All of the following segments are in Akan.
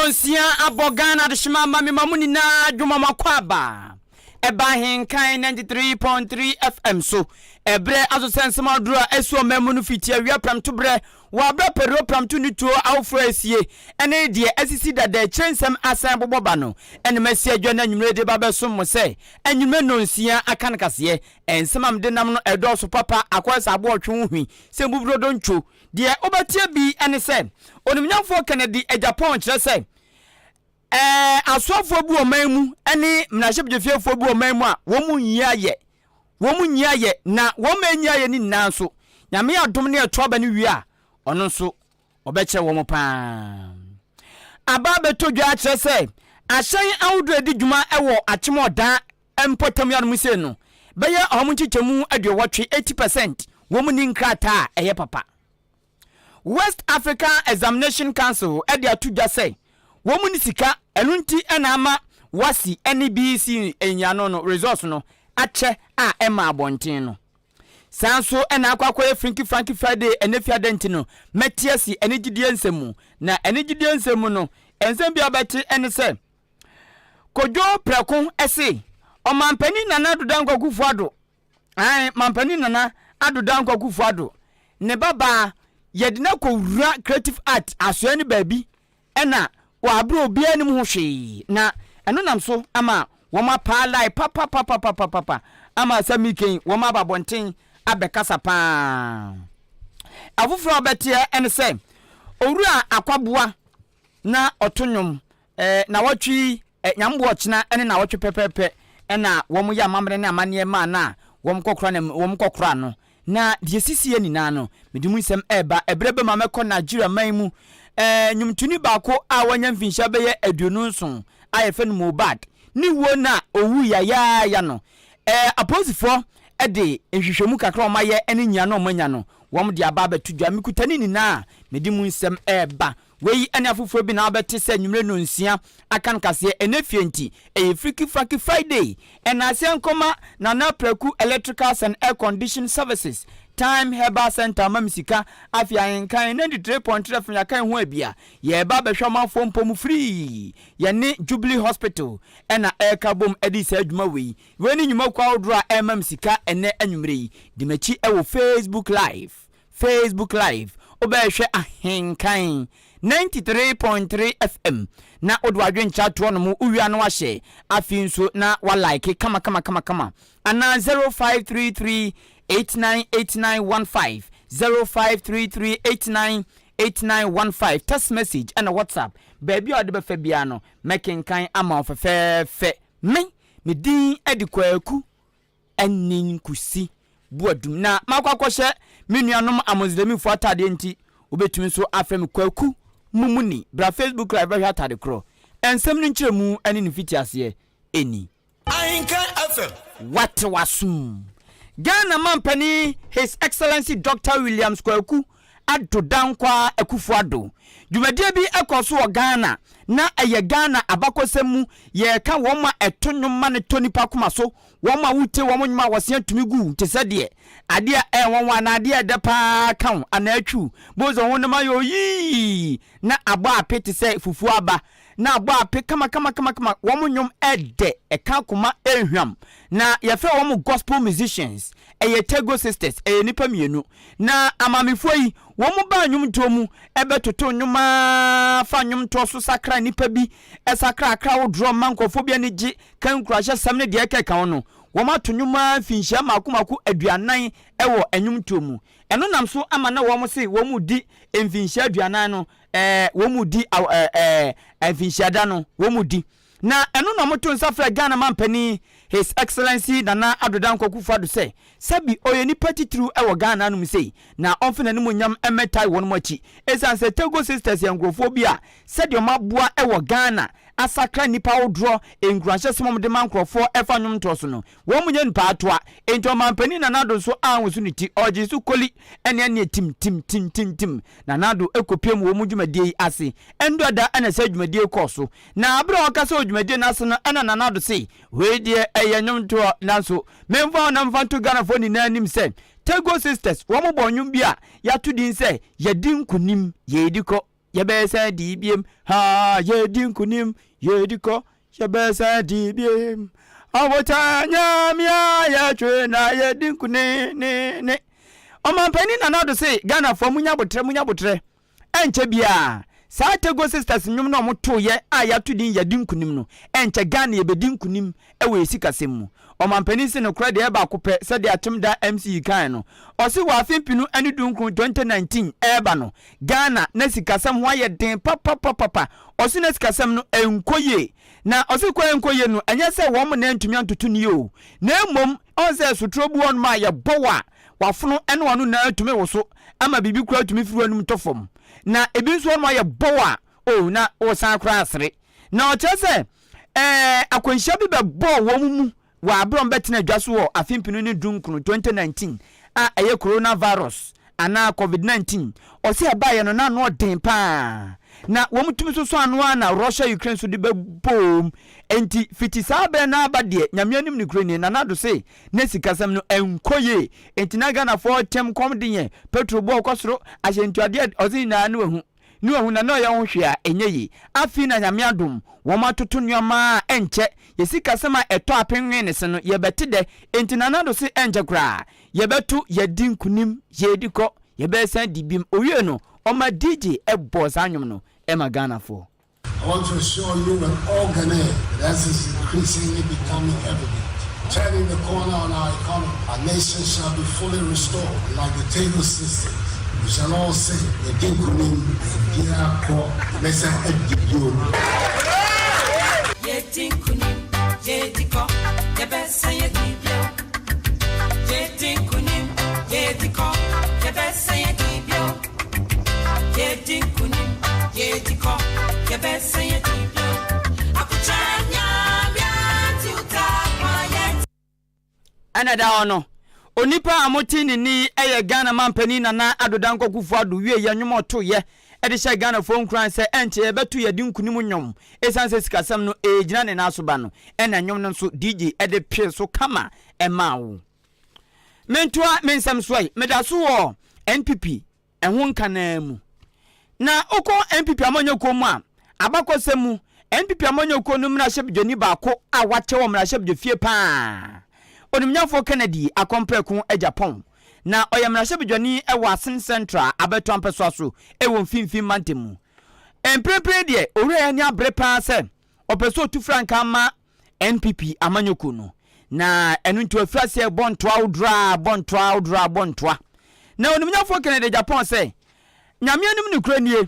Nnɔnsia abɔ Ghana adehyema ama me ma mo nyinaa dwuma mo akɔ aba. Ɛba Ahenkan 93.3 FM so. Ɛberɛ aso sɛ nsɛm aduro a ɛsi ɔman mu no fiti awia prɛmtoberɛ wɔ aberɛ pɛduro prɛmto ne tuo awoforɔ asie ɛne deɛ asisi dada akyire nsɛm asan bobɔ ba no ɛne masi adwa no anwummerɛ de ba bɛsom mo sɛ anwummerɛ nnɔnsia aka no kaseɛ. Nsɛm a mede nam no ɛdɔɔso papa akɔyɛ sɛ aboɔtwe ho hwi sɛ mbuburo dontwo. Deɛ wobɛteɛ bi ne sɛ, Onimnyamfoɔ Kennedy Agyapong kyerɛ sɛ, ɛɛ asoafoɔ bi wɔ man mu ne mmarahyɛbadwafiefoɔ bi wɔ man mu a wɔn nyi ayɛ, wɔn nyi ayɛ, na wɔn ma ɛnyi ayɛ no nyinaa nso, Nyame adom ne ɛto aba no wie a, ɔno nso ɔbɛkyerɛ wɔn paa. Aba abɛtɔ dwa akyerɛ sɛ ahyɛn ahodoɔ a ɛdi dwuma wɔ Akyem Ɔdaa mpɔtam yi anom sei no, bɛyɛ ɔha mu nkyekyɛmu aduɔwɔtwe, 80%, wɔn nni nkrataa a ɛyɛ papa. West African Examination Council de ato dwa sɛ wɔn nni sika, ɛno nti na ama WASSCE ne BEC nyiano no, results no, akyɛ a ɛmma abɔnten no. Saa nso na akɔ akɔyɛ Frinky Franky Friday ɛnɛ Fiada nti no, mɛte asi anigyedie nsɛm mu. Na anigyedie nsɛm mu no, nsɛm bi a wobɛte ne sɛ, Kojo Prɛko se, Ɔmanpanin Nana Addo Dankwa Akufo Addo, ae, Manpanin Nana Addo Dankwa Akufo Addo, ne babaa, yɛde no akɔwura Creative Art asoɛe no baabi ɛna wɔ aberɛ a obiara nnim ho hwee, na ɛno nam so ama wɔn apaa line papapapapapapa ama asɛm yi kɛn wɔn aba abɔnten abɛkasa paa. Afoforɔ a wɔbɛteɛ ne sɛ, Owura Akwaboa na ɔto nnwom Eh, nawɔtwe yi, eh, Nyame boa ɔkyena ne nawɔtwe pɛpɛɛpɛ na wɔn yɛ amammerɛ ne amanneɛ maa no a wɔn kɔkora na wɔn kɔkora no. Na deɛ ɛsisiiɛ nyinaa no, mede mu nsɛm ɛreba. Ɛberɛ bɛma mɛkɔ Nigeria man mu. Eh, nnwomtoni baako a wanya mfinhyia bɛyɛ 27 a yɛfrɛ no Mohbad, ne wuo no a ɔwu yayaaya no, eh, apolisifoɔ de nhwehwɛmu kakra a wɔayɛ ne nyiano a wɔanya no, wɔn de aba abɛto dwa. Mekuta ne nyinaa a, mede mu nsɛm ɛreba. Wei ne afoforɔ bi na wobɛte sɛ anwummerɛ nnɔnsia aka no kaseɛ ɛnɛ fie nti ɛyɛ Freaky Fraky Friday. Ɛnaaseɛ nkɔma Nana Praku Electricals and Air Condition Services, Time Herbal Centre ama me sika, afei Ahenkan 93.3 FM yɛaka yɛn ho abia, yɛreba abɛhwɛ ɔmanfoɔ mpɔ mu firii yɛne Jubilee Hospital ɛna ɛreka bom adi saa adwuma wei. Wei ne nnwumakuo ahodoɔ a ɛrema me sika ɛnɛ anwummerɛ yi. Di m'akyi ɛwɔ Facebook Live. Facebook Live, wobɛhwɛ Ahenkan 93.3 FM na wode w'adwenkyerɛ ato hɔ nom, wowie a na wahyɛ, afei nso na walike kama kama kama kama, anaa 0533 898915, 0533 898915, text message ɛna WhatsApp, baabi a wode bɛfa biara no, mɛkenkan ama wo fɛfɛɛfɛ. Me, me din de Kwaku Ɛnne nkosi Boadum. Na makɔ akɔhyɛ me nuanom Amoslɛmifo ataadeɛ nti, wobɛtumi nso afrɛ me Kwaku Mumuni. Bra Facebook Live bɛhwɛ ataade korɔ. Nsɛm no nkyerɛmu ne ne mfitiaseɛ ni. Ahenkan FM. Wate w'asom. Ghana mampanin His Excellency Doctor Williams Kwaku Addo Dankwa Akufo Addo. Dwumadie bi kɔɔ so wɔ Ghana na ɛyɛ Ghana abakɔsɛm mu yɛreka wɔn a ɛto nnwom ma no tɔ nipa koma so, wɔn a wotie wɔn nnwom a wɔsea tumi gu te sɛ deɛ adeɛ a ɛyɛ nwanwa anaa adeɛ a ɛdɛ paa ka wo anaa atwiw bohu sɛ honam ayɛ oyii na abɔ ape te sɛ fufuo aba na abɔ ape kamakamakamakama. Wɔn nnwom ɛdɛ, ɛka akoma, ɛhwam. Na yɛfrɛ wɔn gospel musicians. Ɛyɛ Tego Sisters, ɛyɛ nnipa mmienu. Na amaamefoɔ yi, wɔn baa nnwomtoɔ mu bɛtoto nnwom ara fa nnwomtoɔ so sakra nnipa bi, sakra akra wodoɔ ma nkurɔfoɔ bi ani gye, ka nkurahyɛsɛm ne deɛ ɛkeka ho no. Wɔn ato nnwom ara mfinhyia mmaako mmaako 40 wɔ nnwomtoɔ mu. Ɛno nam so ama na wɔn se wɔn redi mfinhyia 40 no, ɛɛ wɔn redi ɛɛ ɛɛ mfinhyia da no, wɔn redi. Na ɛno na wɔto nsa frɛ Ghana manpanin His Excellency Nana Addo Dankwa Akufo-Addo sɛ sɛbi ɔyɛ nipa titiriw wɔ Ghana anom sei na ɔmfa n'animuonyam mmɛtae wɔnom akyi esiane sɛ Togo Sisters yɛ nkurɔfoɔ bi a sɛdeɛ wɔaboa wɔ Ghana asakra nnipa ahodoɔ nkuranhyɛsɛm a wɔde ma nkurɔfoɔ ɛfa nnwomtoɔ so no wɔn nyɛ nnipa atoa. Enti ɔmanpanin Nana Addo nso anwoso ne ti ɔgyee so koli ɛne ɛneɛ tim tim tim tim tim Nana Addo kɔpiam wɔ wɔn dwumadie yi ase. Ɛndɔ da na saa dwumadie yi kɔɔ so. Na bere a ɔkasa wɔ dwumadie no ase no ɛna Nana Addo se, Wei deɛ ɛyɛ nnwomtoɔ nanso memfa wo na mfa nto Ghanafoɔ nyinaa anim sɛ Tego Sisters wɔn bɔ nnwom bi a yɛato din sɛ Yɛadi Nkonim, Yɛredi Kɔ. Yɛbɛsan adi biem, haa, yɛdi nkunim, yɛdi kɔ, yɛbɛsan adi biem. Ɔbotan Nyame a yɛtwe na yɛdi nkunim ne ne. Ɔmanpanin Nana Addo se Ghanafoɔ munya abotrɛ, munya abotrɛ. Ɛnkyɛ biara, saa Tego Sisters nnwom no a wɔtoeɛ a yɛato din Yɛadi Nkunim no, ɛnkyɛ Ghana yɛbɛdi nkunim wɔ yɛn sikasɛm mu. Ɔmanpanin se nokorɛ deɛ ɛyɛ baako pɛ sɛdeɛ Atemda MC yi kaeɛ no. Ɔse wɔ afe mpenu ne dunkron, 2019, ɛreba no, Ghana na sikasɛm ho ayɛ den papapapapa. Ɔse na sikasɛm no ɛnkɔ yie. Na ɔse kɔ ɛnkɔ yie no, ɛnyɛ sɛ wɔn na antumi antoto no yie o, na mmom ɔhu sɛ sotorɔ bi wɔ hɔnom a yɛbɔ wo a, w'afono ne w'ano nyinaa tumi woso ama biribi koraa tumi firi w'anum tɔ fam. Na ebi nso hɔnom a yɛbɔ wo a, oh, na wosan koraa sere. Na ɔkyerɛ sɛ ɛɛ akwanhyia bi bɛbɔɔ wɔn mu wɔ abere a wɔbɛtena dwa so wɔ afe mpenu ne dunkron, 2019, a ɛyɛ coronavirus anaa covid-19. Ɔse ɛbaeɛ no na ano ɔden paa. Na wɔn tumi soso ano ara na Russia Ukraine so de bɛbɔɔ mu. Enti fiti saa berɛ no aba deɛ, Nyame anim nokorɛ nie, Nana Addo se na sikasɛm no ɛnkɔ yie. Enti na Ghanafoɔ kyɛm kɔm de yɛn, petrol boɔ kɔ soro, ahyɛntuadeɛ ɔse nyinaa ne wahu. Ne wahu na na ɔyɛ ho hwee a ɛnyɛ yie. Afei na Nyame adom, wɔn atoto nnoɔma a ɛnkyɛ, yɛ sikasɛm a ɛtɔ apenwee ne se no, yɛbɛte dɛ. Enti Nana Addo se ɛnkyɛ koraa, yɛbɛto, yɛadi nkunim, yɛredi kɔ, yɛbɛsan adi bim. Owiee no, ɔma DJ bɔɔ saa nnwom no ma Ghanafoɔ. I want to assure you and all Ghanaians that as is increasingly becoming evident, turning the corner on our economy, our nation shall be fully restored. And like the Tago sisters, we shall all sing, Yɛdi nkunim, yɛdi akɔ, yɛbɛsan adi bio. Yɛdi nkunim, yɛdi kɔ, yɛbɛsan adi bio. Yɛdi nkunim, yɛdi kɔ, yɛbɛsan adi bio. Yɛdi nkunim, yɛdi kɔ, yɛbɛsan adi bio. Akucha nyamia tiuta kwa yɛn. Ɛna da hɔ no, onipa a mote ne nne yi yɛ Ghana manpanin Nana Addo Dankwa Akufo Addo wieeɛ nnwom a ɔtoeɛ de hyɛɛ Ghanafoɔ nkuran sɛ ɛnkyɛ yɛbɛto yɛde nkunim nnwom ɛsiane sɛ sikasɛm no ɛregyina ne nan so ba no, ɛna nnwom no nso DJ de pee so kama maa wo. Mentoa me nsɛm so ɛ, meda so wɔ NPP ɛho nka no ara mu. Na wokɔ NPP amanyɔkuo mu a, abakɔsɛm mu, NPP amanyɔkuo no mmarahyɛbdwani baako a wakyɛ wɔ mmarahyɛbdwafie pa ara, Onimnyamfoɔ Kennedy Akɔmprɛko Agyapong. Na ɔyɛ mmarahyɛbdwani wɔ Asen Central abatoɔ mpɛsoa so wɔ Mfinfin mantam mu. Mprempren deɛ, owura yi ani abere pa ara sɛ ɔpɛ sɛ ɔtu frankaa ma NPP amanyɔkuo no, na ɛno nti wafiri aseɛ bɔ ntoa ahodoɔ a bɔ ntoa ahodoɔ a bɔ ntoa. Na onimnyafoɔ Kennedy Agyapong sɛ, Nyame anim nokorɛ nie,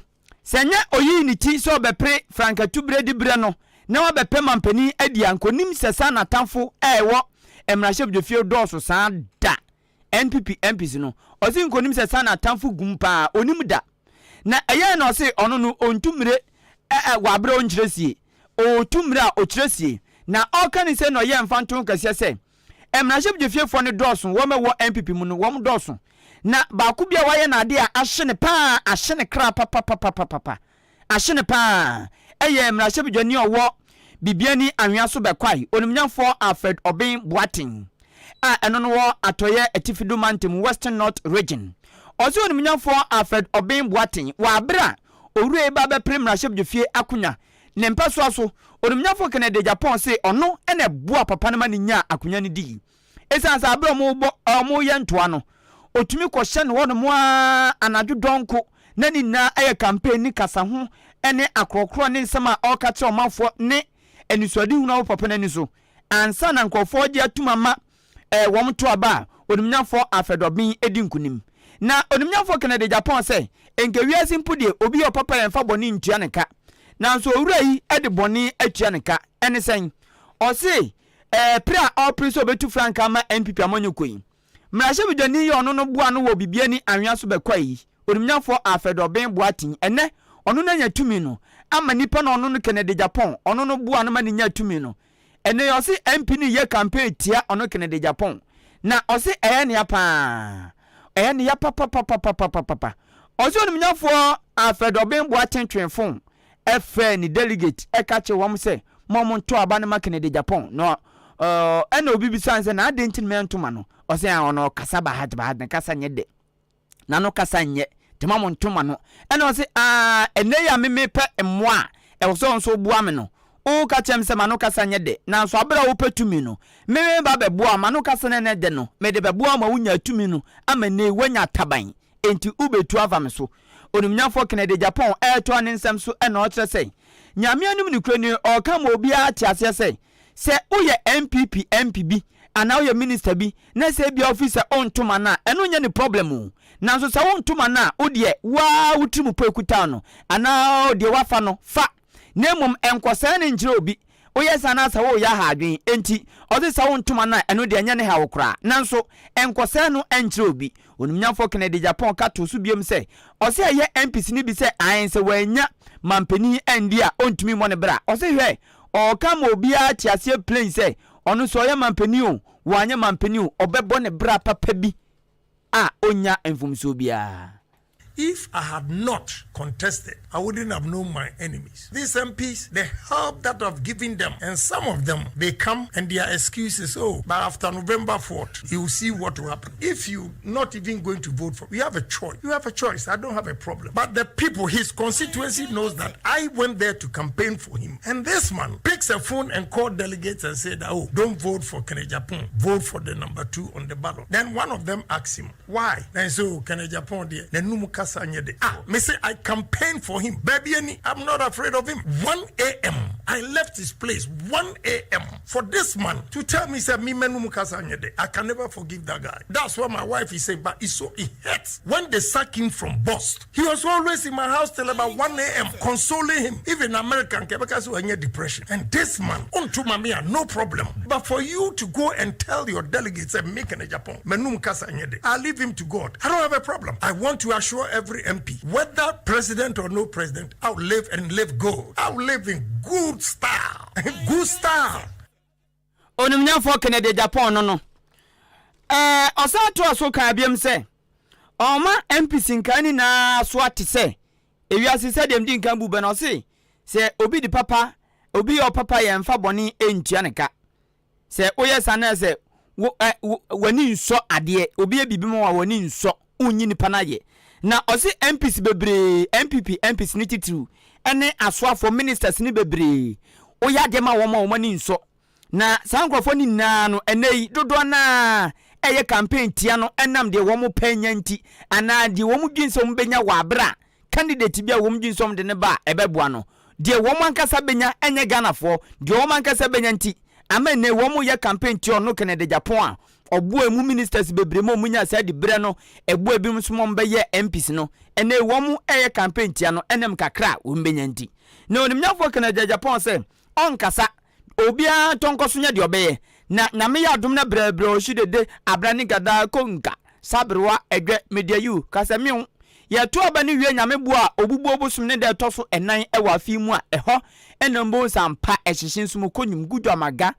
sɛ nyɛ ɔyii ne ti sɛ ɔbɛpere frankatu berɛ diberɛ no na wabɛpɛ mampanin adi a, anka ɔnim sɛ saa n'atamfo a ɛwɔ mmarahyɛbdwafie dɔɔso saa da. NPP MPs no, ɔse nka ɔnim sɛ saa n'atamfo gum paa, ɔnim da. Na ɛyɛɛ na ɔse ɔno no ɔntu mmire ɛ wɔ aberɛ a ɔnkyerɛ sie. Ɔretu mmire a ɔkyerɛ sie. Na ɔreka ne sei na ɔyɛɛ mfantoho kɛseɛ sɛ, mmarahyɛbdwafiefoɔ no dɔɔso, wɔn a ɛwɔ NPP mu no wɔn dɔɔso. Na baako bi a wayɛ n'adeɛ a ahye no paa, ahye ne kra papapapapapa, ahye no paa, ɛyɛ mmarahyɛbdwani a ɔwɔ Bibiani Anwea so Bɛkwae, Onimnyamfoɔ Alfred Obeng Boateng a ɛno no wɔ Atɔeɛ Atifido Mantam, Western North Region. Ɔse Onimnyamfoɔ Alfred Obeng Boateng wɔ abere a Owura yi ba bɛpere mmarahyɛbdwafie akonya ne mpɛsoa so, Onimnyamfoɔ Kennedy Agyapong se ɔno na ɛboa papa no ma no nyaa akonya no dii. Esiane sɛ bere a wɔrebɔ wɔreyɛ ntoa no, otumi kɔhyɛ no hɔnom ara anadwo dɔnko na ne nyinaa yɛ campaign ne kasa ho ne akorɔkorɔ ne nsɛm a ɔreka kyerɛ ɔmanfoɔ ne anisoadehunu a ɛwɔ papa no ani so ansa na nkurɔfoɔ regye atum ama eh, wɔn to aba a onimnyamfoɔ Alfred Obeng di nkunim. Na onimnyamfoɔ Kennedy Agyapong sɛ, nka wiase mpo deɛ obi yɛ ɔpapa yɛmfa bɔne ntua ne ka. Nanso owura yi de bɔne atua ne ka. Ɛne sɛn? Ɔse Ɛɛ pere a ɔrepere sɛ obetu frankaa ama NPP amanyɔkuo yi. Mmarahyɛbedwani yi a ɔno no boa no wɔ Bibiani anwea so bɛkɔe yi, Onimnyamfoɔ Alfred Obeng Boateng, ɛnnɛ ɔno no anya tumi no ama nipa na ɔno no Kennedy Agyapong, ɔno no boa no ma no nyaa tumi no. Ɛnnɛ yi ɔse MP no reyɛ campaign tia ɔno Kennedy Agyapong. Na ɔse ɛyɛ ne ya paa. Ɛyɛ ne ya papapapapapapa. Ɔse Onimnyamfoɔ Alfred Obeng Boateng twee fon frɛɛ ne delegate ka kyerɛɛ wɔn sɛ ma wɔn nto aba no ma Kennedy Agyapong na ɛna obi bisa no sɛ na adɛn nti na mɛnto ma no, ɔsɛ a ɔno ɔkasa bahat bahat ne kasa nyɛ dɛ, n'ano kasa nyɛ. Nti ma mo nto ma no. Ɛna ɔse aah ɛnɛ yi a me mepɛ mmoa a ɛwɔ sɛ wo nso woboa me no, woka kyerɛ me sɛ m'ano kasa nyɛ dɛ, nanso aberɛ a wopɛ tumi no, me meba bɛboa wo, m'ano kasa no ɛnyɛ dɛ no, mede bɛboa wo ma wonya tumi no ama nnɛ yi woanya ataban, enti wobɛtu afa me so. Onimnyamfoɔ Kennedy Agyapong ɛretoa ne nsɛm so ɛna ɔkyerɛ sɛ, Nyame anim nokorɛ nie, ɔreka ma obiara te aseɛ sɛ, Sɛ woyɛ NPP MP bi anaa woyɛ minister bi na sɛ ebia wofi sɛ wonto ma no a, ɛno nyɛ ne problem o. Nanso sɛ wonto ma no a, wo deɛ wo ara wo tirim po ekuta no anaa deɛ woafa no, fa. Na mmom nkɔsɛe no nkyerɛ obi. Woyɛ saa no a sɛ woreyɛ aha adwene. Enti, ɔse sɛ wonto ma no a, ɛno deɛ ɛnyɛ ne haw koraa. Nanso, nkɔsɛe no nkyerɛ obi. Onimnyamfoɔ Kennedy Agyapong ka too so biom sɛ, ɔse ɛyɛ MPs no bi sɛ ae sɛ wannya manpanin andi a ɔntumi mmɔ ne bra. Ɔse hwɛ, Ɔɔka ma obiara te aseɛ plain sɛ ɔno sɛ ɔyɛ manpanin o, wanyɛ manpanin o, ɔbɛbɔ ne bra papa bi a ɔnnya mfomsoɔ biara. If I had not contested, I wouldn't have known my enemies. These MPs, the help that I've given them, and some of them, they come and their excuses, oh, but after November 4th, you will see what will happen. If you not even going to vote for, you have a choice. You have a choice. I don't have a problem. But the people, his constituency knows that I went there to campaign for him. And this man picks a phone and called delegates and said, oh, don't vote for Ken Agyapong. Vote for the number two on the ballot. Then one of them asked him, why? Then so Ken Agyapong deɛ, n'anum kasa nyɛ dɛ. Ah, mese I campaign for him. Baabi ani, I'm not afraid of him. 1 a.m. I left his place 1 a.m. for this man to tell me sɛ me m'anum kasa nyɛ dɛ. I can never forgive that guy. That's what my wife is saying, but it's so it hurts when they sack him from BOST. He was always in my house till about 1 a.m. consoling him. Even American kɛbɛka sɛ wanya depression. And this man, wonto ma me a, no problem. But for you to go and tell your delegates sɛ me Ken Agyapong, m'anum kasa nyɛ dɛ. I leave him to God. I don't have a problem. I want to assure every MP, whether president or no president, I'll live and live good. I'll live in good style. Good style. Onimnyamfoɔ Kennedy Agyapong no no. Ɛɛ, ɔsan toa so kaa biom sɛ, Ɔma MPs nkaa nyinaa so ate sɛ, ewiase sɛdeɛ medi nkan bu bɛ no, ɔse, sɛ obi di papa, obi yɛ ɔpapa yɛmfa bɔne ntua ne ka. Sɛ woyɛ saa na sɛ wo ɛ wo w'ani nsɔ adeɛ, obi yɛ biribi ma wo a w'ani nsɔ, wonnyi nipa no ayɛ. Na ɔse MPs bebree, NPP MPs no titiriw ne asoafoɔ, ministers no bebree, woyɛ adeɛ ma wɔn a wɔn ani nsɔ. Na saa nkurɔfoɔ no nyinaa no, ɛnnɛ yi, dodoɔ no ara ɛyɛ campaign tia no ɛnam deɛ wɔn pɛ nya nti, anaa deɛ wɔn dwen sɛ wɔn bɛnya wɔ aberɛ a candidate bi a wɔn dwen sɛ wɔn de no ba a ɛbɛboa no. Deɛ wɔn ankasa bɛnya ɛnyɛ Ghanafoɔ, deɛ wɔn ankasa bɛnya nti ama nnɛ wɔn reyɛ campaign tia ɔno Kennedy Agyapong a ɔboa emu ministers bebree ma wɔn nyaa saa diberɛ no, ɛboa ebinom nso ma wɔn bɛyɛɛ MPs no, ɛnnɛ wɔn reyɛ campaign tia no ɛnam kakra a wɔn bɛnya nti. Na onimnyamfoɔ Kennedy Agyapong sɛ ɔnkasa Obiara ntɔ nkɔ so nyɛ deɛ ɔbɛyɛ. Na Nyame yɛ adom na brɛbrɛ ɔhye dede abra ne gadaa konka saberewa ɛdwɛ media yiw kasɛ mew Yɛto aba no wie Nyame boa a obubuo bosom ne da ɛtɔ so ɛnan ɛwɔ afe yi mu a ɛhɔ ɛna mbohu sɛ ampa ɛhyehye nso mu kɔ nwum gu dwamaga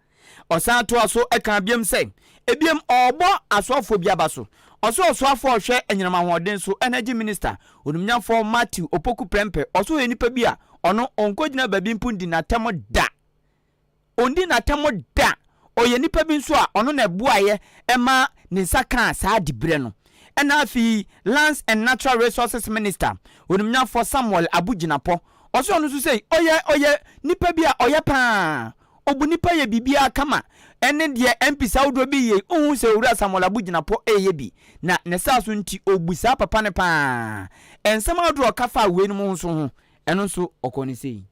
Ɔsan toa so kaa biom sɛ ebiem ɔɔbɔ asoafoɔ bi aba so Ɔse ɔsoafoɔ a ɔhwɛ anyinam ahoɔden so Energy Minister Onimnyamfoɔ Matthew Opoku Prempeh ɔse ɔyɛ nipa bi a ɔno ɔnkɔgyina baabi mpo ndi n'atɛm da. Ɔndi n'atɛm da. Ɔyɛ nipa bi nso a ɔno na ɛboaeɛ ma ne nsa kaa saa diberɛ no. Ɛna afei Lands and Natural Resources Minister, Onimnyamfoɔ Samuel Abu Jinapor, ɔse ɔno nso sei, ɔyɛ ɔyɛ nipa bi a ɔyɛ paa. Ɔbu nipa yɛ biribiara kama. Ɛne deɛ MPs ahodoɔ bi yɛ yi, wonhu sɛ Owura Samuel Abu Jinapor reyɛ bi. Na ne saa so nti, ɔbu saa papa no paa. Nsɛm ahodoɔ a ɔka faa weinom ho nso ho, ɛno nso ɔkɔɔ no sei.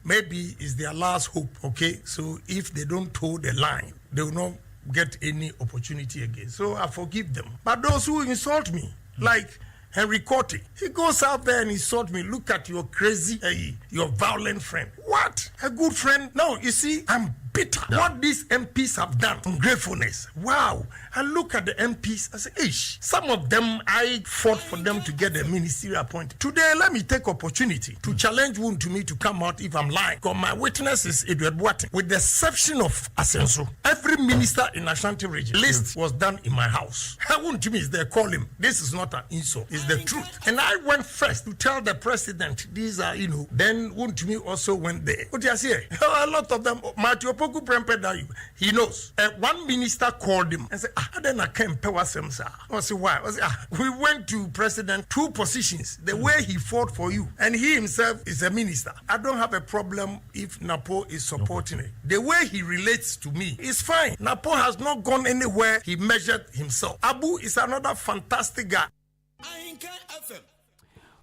Maybe it's their last hope, okay? So if they don't toe the line, they will not get any opportunity again. So I forgive them. But those who insult me, like Henry Quartey, he goes out there and insult me. Look at your crazy, uh, your violent friend. What? A good friend? No, you see, I'm bitter. Yeah. What these MPs have done, ungratefulness. Wow. I look at the MPs, I say, Ish. Some of them, I fought for them to get a ministerial appointment. Today, let me take opportunity to challenge Wontumi to come out if I'm lying. Because my witness is Edward Boateng. With the exception of Asenso, every minister in Ashanti region list was done in my house. Wontumi is there, call him. This is not an insult, it's the truth. And I went first to tell the president, these are, you know, then Wontumi also went there. What do you say? A lot of them, Matthew Opoku Opoku Prempeh that you, he knows. One minister called him and said, ah, then I can't pay w'asɛm saa. I said, why? I said, ah, we went to president two positions, the way he fought for you, and he himself is a minister. I don't have a problem if Napo is supporting it. The way he relates to me is fine. Napo has not gone anywhere. He measured himself. Abu is another fantastic guy.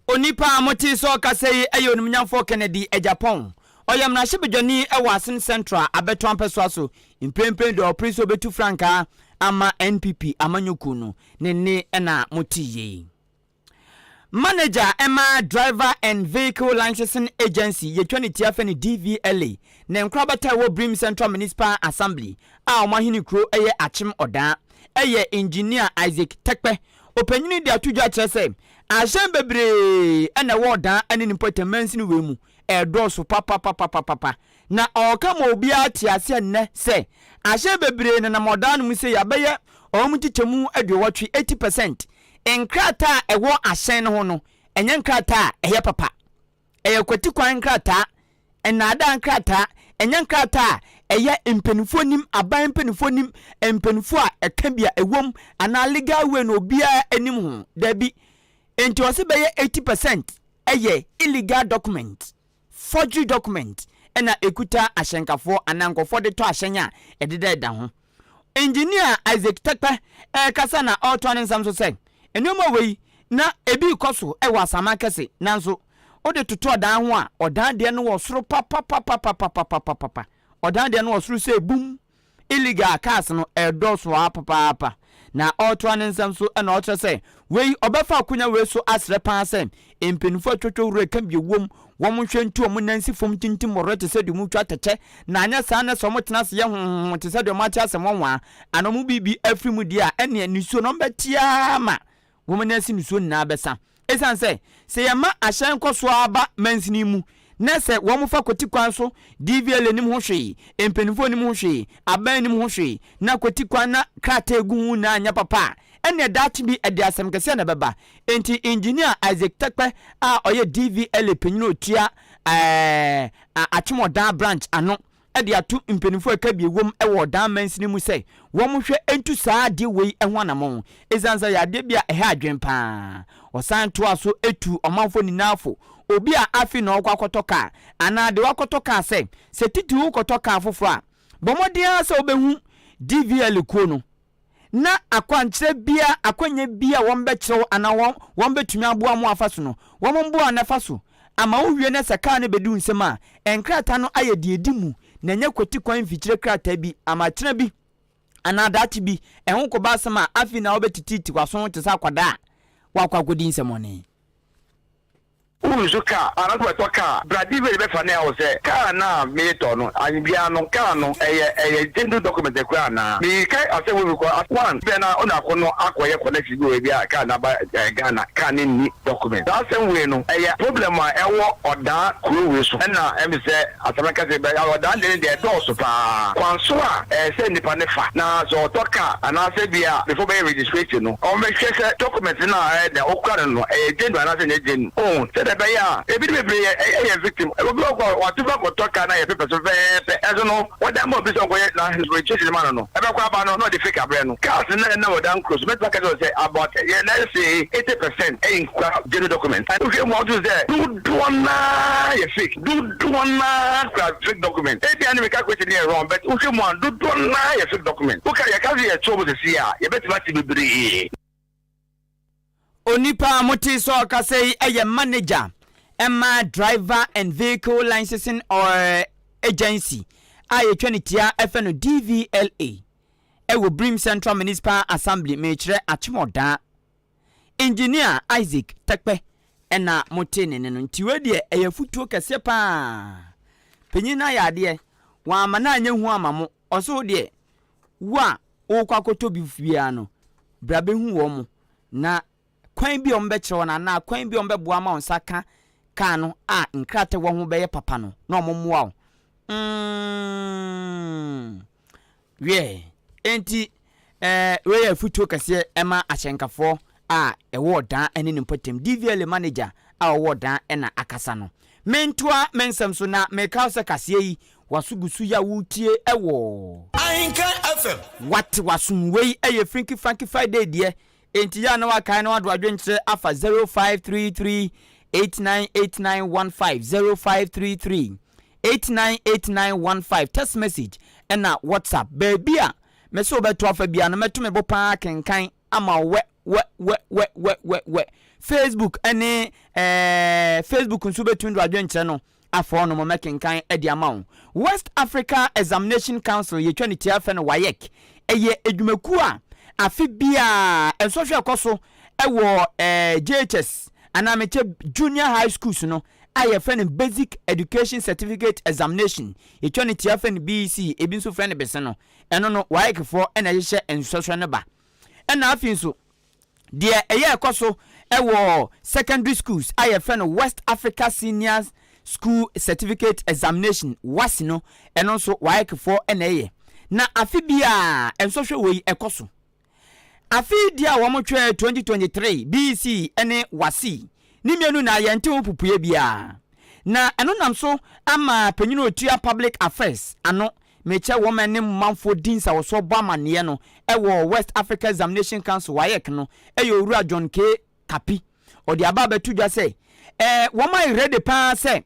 Onipa a mote sɛ ɔkasa yi yɛ Onimnyamfoɔ Kennedy Agyapong. Ɔyɛ mmarahyɛbadwani wɔ Asin Central abɛtoa mpɛsoa so. Mprempren deɛ ɔpere sɛ ɔbɛtu frankaa ama NPP amanyɔkuo no. Ne nne na mote yei. Manager ma Driver and Vehicle Licensing Agency, yɛtwa ne tia fɛ no DVLA, ne nkorabata a ɛwɔ Birim Central Municipal Assembly a wɔn ahene kuro yɛ Akyem Ɔdaa yɛ Engineer Isaac Tekpeh. Ɔpanyin yi de ato dwa kyerɛ sɛ ahyɛn bebree na ɛwɔ Ɔdaa ne ne mpɔtam mansini wei mu, ɛredɔɔso papapapapapa. Na ɔreka ma obiara te aseɛ nnɛ sɛ ahyɛn bebree nenam Ɔdaa no mu sei abɛyɛ wɔn nkyekyɛmu aduowɔtwe, 80 percent. Nkrataa a ɛwɔ ahyɛn no ho no, ɛnyɛ nkrataa a ɛyɛ papa. Ɛyɛ kwatikwan nkrataa, nnaadaa nkrataa, ɛnyɛ nkrataa a ɛyɛ mpanimfoɔ nim, aban mpanimfoɔ nim, mpanimfoɔ a ɛka bi a ɛwom anaa legal way na obiara anim ho. Dabi. Enti ɔse bɛyɛ 80 percent ɛyɛ illegal document, forgery document ɛna ɛkuta ahyɛnkafoɔ anaa nkurɔfoɔ de tɔ ahyɛn a ɛdeda ɛda ho. Engineer Isaac Tekpeh rekasa na ɔretoa ne nsɛm so sɛ, Nneɛma wei na ebi rekɔ so wɔ Asaman kɛse nanso wode toto ɔdan ho a, ɔdan deɛ no wɔ soro papapapapapapapa. Ɔdan deɛ no wɔ soro sɛ bum. Illegal cars no ɛredɔɔso ara papaapa. Na ɔretoa ne nsɛm so na ɔkyerɛ sɛ wei ɔbɛfa akonya wei so asrɛ paa sɛ mpanyinfoɔ atwotwo wura ka bi ɛwom wɔn nhwɛ ntu wɔn nan nsi fam ntintim wɔrɛ te sɛ deɛ wɔn twa atɛkyɛ na anyɛ saa na sɛ wɔn tena ase yɛ hohoho te sɛ deɛ wɔn ate asɛm nwanwa anaa wɔn biribi afiri mu deɛ a ɛneɛ nisuo no wɔn bɛte ara ma wɔn ani ase nisuo nyinaa bɛsa. Esiane sɛ, sɛ yɛma ahyɛn kɔ so ara ba mansini mu, na sɛ wɔfa kwati kwan so, DVLA nnim ho hwee, mpanyimfoɔ nnim ho hwee, aban nnim ho hwee, na kwati kwan na krataa a egu ho nyinaa nyɛ papa a, ɛnneɛ daakye bi ɛde asɛm kɛseɛ na ɛbɛba. Enti Engineer Isaac Tekpeh a ɔyɛ DVLA panyin a ɔtua ɛɛ Akyem-Odan Branch ano de ato mpanyimfo a ɛka bi wom wɔ ɔdan mansini mu sɛ wɔnhwɛ ntu saa adeɛ wei ho anamɔn esiane sɛ ɛyɛ adeɛ bi a ɛha adwene pa ara. Ɔsan toaa so tuu ɔmanfoɔ nyinaa fo, obi a afei na ɔrekɔ akɔtɔ kaa anaa deɛ wakɔtɔ kaa sɛ, sɛ titiriw wokɔtɔ kaa foforɔ a, bɔ mmɔden ara sɛ wobɛhu DVLA kuo no na akwankyerɛ biara, akwannya biara a wɔbɛkyerɛ wo anaa wɔn wɔbɛtumi aboa mo afa so no, wɔmmoa wo na fa so. Ama wowie na sɛ kaa no bɛdi wo nsam a, nkrataa no ayɛ deɛ ɛdi mu na ɛnyɛ kwati kwan mfikyire krataa bi ama akyena bi anaa daakye bi ɛho kɔba asɛm a afei na wobɛtitiiti w'aso te sɛ akwadaa a wakɔ akɔdi nsɛmmɔne. Woresu kaa anaasɛ wobɛtɔ kaa, bra DVLA bɛfa ne awo sɛ kaa no a meretɔ no, anyi biara no kaa no ɛyɛ ɛyɛ genuine document kura anaa? Mekae asɛm wei because one bɛ na ɔna no akɔyɛ connection bi wɔ baabi a kaa no aba ɛɛ Ghana, kaa no nni document. Saa asɛm wei no ɛyɛ problem a ɛwɔ ɔdaa kuro wei so ɛna ɛm sɛ Asɛm kɛse bɛn? Ɔdan de no deɛ ɛdɔɔso paa. Kwan so a ɛsɛ sɛ nipa no fa na sɛ ɔtɔ car anaasɛ bi a before ɔbɛyɛ registration no ɔbɛhwɛ sɛ document no a ɛyɛ dɛn okura no no ɛyɛ genuine anaasɛ ɛnyɛ genuine. Wohu? Sɛdeɛ ɛbɛyɛ a ebinom bebree yɛ ɛyɛ victim. Obi wɔ hɔ a wato bi akɔtɔ car na ɛyɛ papers fɛfɛɛfɛ ɛnso no wɔde ama obi sɛ ɔnkɔyɛ na registration ma no no ɛbɛkɔ aba no na ɔde fake abrɛ no. Cars no a ɛnam ɔdan kuro so mɛtumi aka kyerɛ wo sɛ about yɛ let's say 80 percent ɛnkura genuine document. Wohwɛ mu a wotu sɛ dodoɔ no ara yɛ fake. Dodoɔ no ara kura fake document. Ebia ne me calculation no yɛ wrong but wohwɛ mu a dodoɔ no ara yɛ fake document. Woka yɛka sɛ yɛto mu sɛsi a yɛbɛtumi ate bebree. Onipa a motee sɛ ɔrekasa yi yɛ manager ma Driver and Vehicle Licensing Agency a yɛtwa ne tia fɛ no DVLA wɔ Birim Central Municipal Assembly, merekyerɛ Akyem-Odaa. Engineer Isaac Tekpeh na motee ne nne no. Nti wei deɛ ɛyɛ afutuo kɛseɛ paa. Panyin no ayɛ adeɛ, wamma no anyɛ hu ama mo. Ɔse wo deɛ, wo a worekɔ akɔtɔ bi biara no, bra bɛhu wɔn mo na kwan bi a wɔbɛkyerɛ wɔn anaa kwan bi a wɔbɛboa ama wo nsa ka kaa no a nkrataa wɔ ho bɛyɛ papa no na wɔn mmoa wo. Mm. Wiɛ, enti eh, wei yɛ afutuo kɛseɛ ɛma ahyɛnkafoɔ a ɛwɔ ɔdan ne ne mpɔtam. DVLA manager a ɔwɔ ɔdan na akasa no. Mentoa me nsɛm so na meka wo sɛ kaseɛ yi, W'aso gu so yi a woretie wɔ. Ahenkan FM. Wate w'asom wei yɛ Frinky Franky Friday deɛ enti yɛ a na wakae na wado adwenkyerɛ afa 0533 898915 0533 898915 text message ɛna WhatsApp baabi a mese wobɛto afa biara no mɛto me bo paa kenkan ama wo wɛ wɛ wɛ wɛ wɛ wɛ wɛ Facebook ɛne ɛɛ Facebook nso wobɛtumi de w'adwenkyerɛ no Afɔɔ no mo mɛkenkan de ama wo. West Africa Examination Council, yɛtwa ne tia frɛ no WAEC, ɛyɛ adwumakuo a afe biara nsɔhwɛ ɛkɔ so wɔ JHS anaa mekyɛ Junior High Schools no a yɛfrɛ no Basic Education Certificate Examination, yɛtwa ne tia frɛ no BEC, ebi nso frɛ no BECE no, ɛno no WAEC foɔ na ɛhyehyɛ nsɔhwɛ no ba. Ɛna afei nso Deɛ ɛyɛ ɛkɔ so wɔ secondary schools a yɛfrɛ no West Africa Senior School Certificate Examination, WASSCE, no, ɛno nso WAEC foɔ na ɛyɛ. Na afe biara nsɔhwɛ wei ɛkɔ so. Afe yi deɛ a wɔtwerɛɛ 2023 BEC ne WASSCE ne mmienu na yɛnte ho pupueɛ biara. Na ɛno nam so ama panyin a ɔtua Public Affairs ano Mekyɛ wɔn a ɛne manfoɔ di nsawɔsoɔ bɔ amanneɛ no wɔ West Africa Examination Council, WAEC, no yɛ Owura John K. Kapi. Ɔde aba abɛto dwa sɛ, eh, wɔn ayɛ ready paa sɛ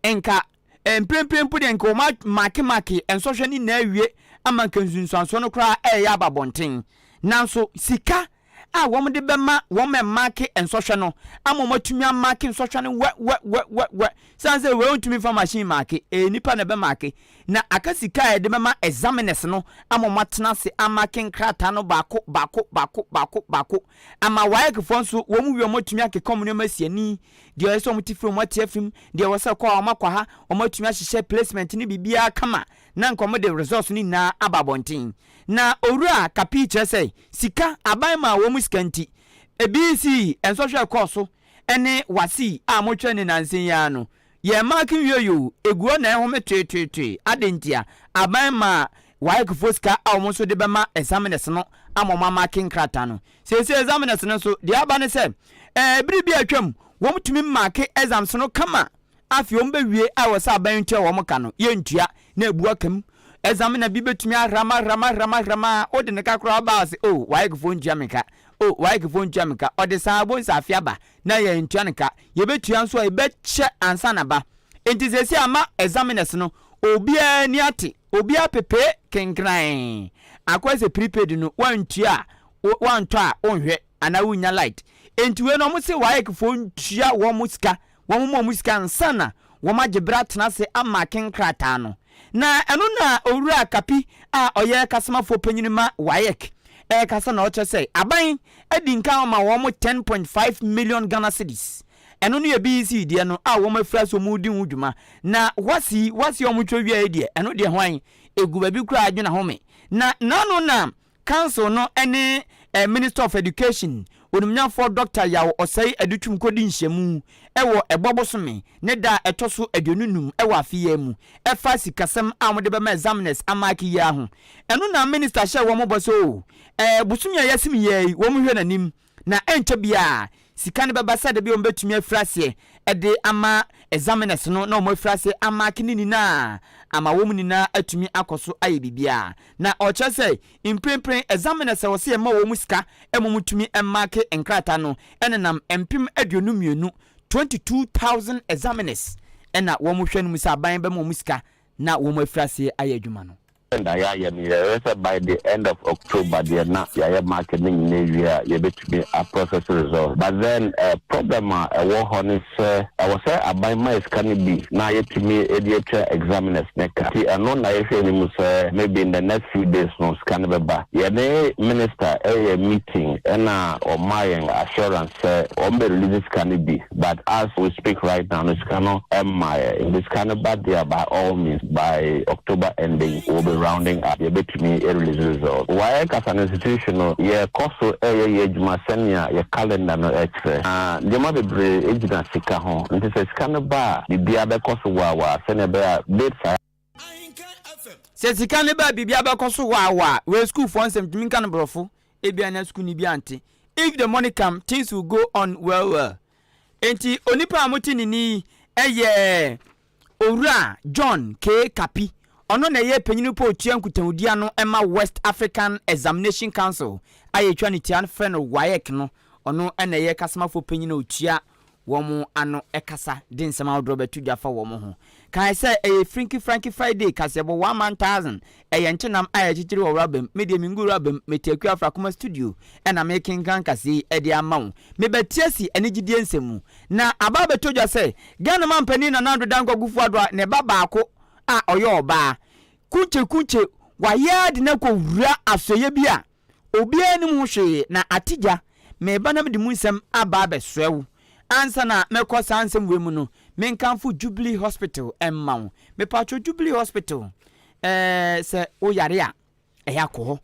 nka eh, mprempren mpo deɛ nka wɔn amakemake nsɔhwɛ no nyinaa awie ama nka nsunsuansoɔ no koraa ɛreyɛ aba abɔnten. Nanso sika a wɔde bɛma wɔn mmake nsɔhwɛ no ama wɔatumi amake nsɔhwɛ no wɛ wɛ wɛ wɛ wɛ. Sane sɛ wei wontumi mfa machine make, ɛyɛ nipa na ɛbɛmake. Na aka sika a yɛde bɛma examiners no ama wɔatena ase amake nkrataa no baako baako baako baako baako. Ama WAEC foɔ nso wɔn wie a wɔatumi akeka wɔn nneɛma asi ani. Deɛ ɛwɔ sɛ wɔte firi wɔn ate afiri mu, deɛ ɛwɔ sɛ ɛkɔ ha wɔakɔ ha, wɔatumi ahyehyɛ placement ne biribiara kama na nka wɔde results no nyinaa aba abɔnten. Na Owura Kapii kyerɛ sɛ sika aban maa wɔn sika nti, BEC nsɔhwɛ ɛkɔɔ so ne WASSCE a motwerɛ ne nansa yi ara no, yɛn mark nwiei oo, ɛgu hɔ na ɛhome toetoetoe. Adɛn ntia? Aban maa WAEC foɔ sika a wɔn nso de bɛma examiners no ama wɔn amake nkrataa no. Seesei examiners no nso, deɛ aba ne sɛ, ɛɛ bere bi a atwam, wɔtumi make exams no kama. Afei wɔn bɛwie a ɛwɔ sɛ aban ntua wɔn ka no, yɛntua na abu aka mu. Examiner bi bɛtumi ahram ahram ahram ahram a wode ne ka koraa ɔba ɔse oh WAEC foɔ ntua me ka, oh WAEC foɔ ntua me ka, ɔde saa wobɛhu sɛ afe aba na yɛntua no ka, yɛbɛtua nso a ɛbɛkyɛ ansa na aba. Enti seesei ama examiners no obiara ani ate, obiara pepee kenkran, akɔyɛ sɛ prepaid no woantua a, woantɔ a wonhwɛ anaa wonnya light. Enti wei no wɔse WAEC foɔ ntua wɔn sika Wɔmoma wɔn sika ansa na wɔagye bere atena ase amake nkrataa no. Na ɛno na Owura Kapi a ɔyɛ kasamafoɔ panyin ma WAEC rekasa na ɔkyerɛ sɛ aban adi nkan ama wɔn 10.5 million Ghana cedis. Ɛno no yɛ BEC deɛ no a wɔn afiri ase wɔn redi ho dwuma. Na WASSCE, WASSCE a wɔtwerɛ wieɛ deɛ, ɛno deɛ hwan? Ɛgu baabi koraa adwene ahome. Na n'ano na Council no ne Minister of Education, Onimnyamfoɔ Dɔkta Yaw Osei Adutwum kɔdi nhyiamu wɔ Ɛbɔ bosome ne da a ɛtɔ so 25 wɔ afe yi ara mu ɛfa sikasɛm a wɔde bɛma examiners amaake yi ara ho. Ɛno na Minister hyɛɛ wɔn bɔ sɛ oo, bosome a yɛasim yi ara yi wɔn hwɛ n'anim Na ɛnkyɛ biara sika no bɛba sɛdeɛ ɛbɛyɛ wɔbɛtumi afiri aseɛ de ama examiners no na wɔafiri aseɛ amaake ne nyinaa ama wɔn nyinaa atumi akɔ so ayɛ biribiara. Na ɔkyerɛ sɛ mprempren examiners a wɔsɛ yɛma wɔn sika ma wɔtumi maake nkrataa no nenam 22,000, 22,000 examiners, na wɔhwɛ no mu sɛ aban bɛma wɔn sika na wɔafiri aseɛ ayɛ adwuma no. Na yɛayɛ no yɛhwɛ sɛ by the end of October deɛ na yɛayɛ market no nyinaa awie a yɛbɛtumi a process results but then problem a ɛwɔ hɔ ne sɛ ɛwɔ sɛ aban ma yɛ sika no bi na yɛtumi de atua examiners no ka nti ɛno na yɛhwɛ anim sɛ maybe in the next few days no sika no bɛba. Yɛne minister yɛ meeting ɛna ɔmaa yɛn assurance sɛ wɔn bɛ release sika no bi but as we speak right now no sika no mmaeɛ nti sika no ba deɛ a by all means by October ending we will be rounding up yɛbɛtumi release result. WAEC as an institution no yɛkɔ so reyɛ yɛn adwuma sɛnea yɛ calendar no kyerɛ na nneɛma bebree gyina sika ho nti sɛ sika no ba a biribiara bɛkɔ so waawaa sɛnea ɛbɛyɛ a dates a Sɛ sika no ba a biribiara bɛkɔ so waawaa, wei sukuufoɔ nsɛm ntumi nka no borɔfo. Ebia na sukuuni bi ante. If the money come, things will go on well well. Enti onipa a mote ne nne yi yɛ Owura John K. Kapi, ɔno na ɛyɛ panyin pa otua nkutahodie ano ma West African Examination Council a yɛtwa ne tia frɛ no WAEC no, ɔno na ɛyɛ kasamafoɔ panyin a otua wɔn ano kasa de nsɛm ahodoɔ bɛto dwa fa wɔn ho. Kae sɛ ɛyɛ Frinky Franky Friday kaseɛbɔ 1 man 1000 ɛyɛ nkyenam a yɛkyekyere wɔ rɔba mu. Me deɛ mengu rɔba mu, mete Akua Afrakoma studio ɛna mekenkan kaseɛ yi de ama wo. Mebɛte asi anigyedie nsɛm mu na aba abɛtɔ dwa sɛ Ghana mampanin Nana Addo Dankwa Akufo-Addo a ne ba baako a ɔyɛ ɔbaa kunkye kunkye wayɛ de no akɔwura asoɛeɛ bi a obiara nim ho hwee na atigya meba na mede mu nsɛm aba abɛsoɛ wo. Ansa na mɛkɔ saa nsɛm wei mu no, menkamfo Jubilee Hospital mma wo. Mepatwo, Jubilee Hospital, sɛ woyare a, ɛyɛ akɔ hɔ.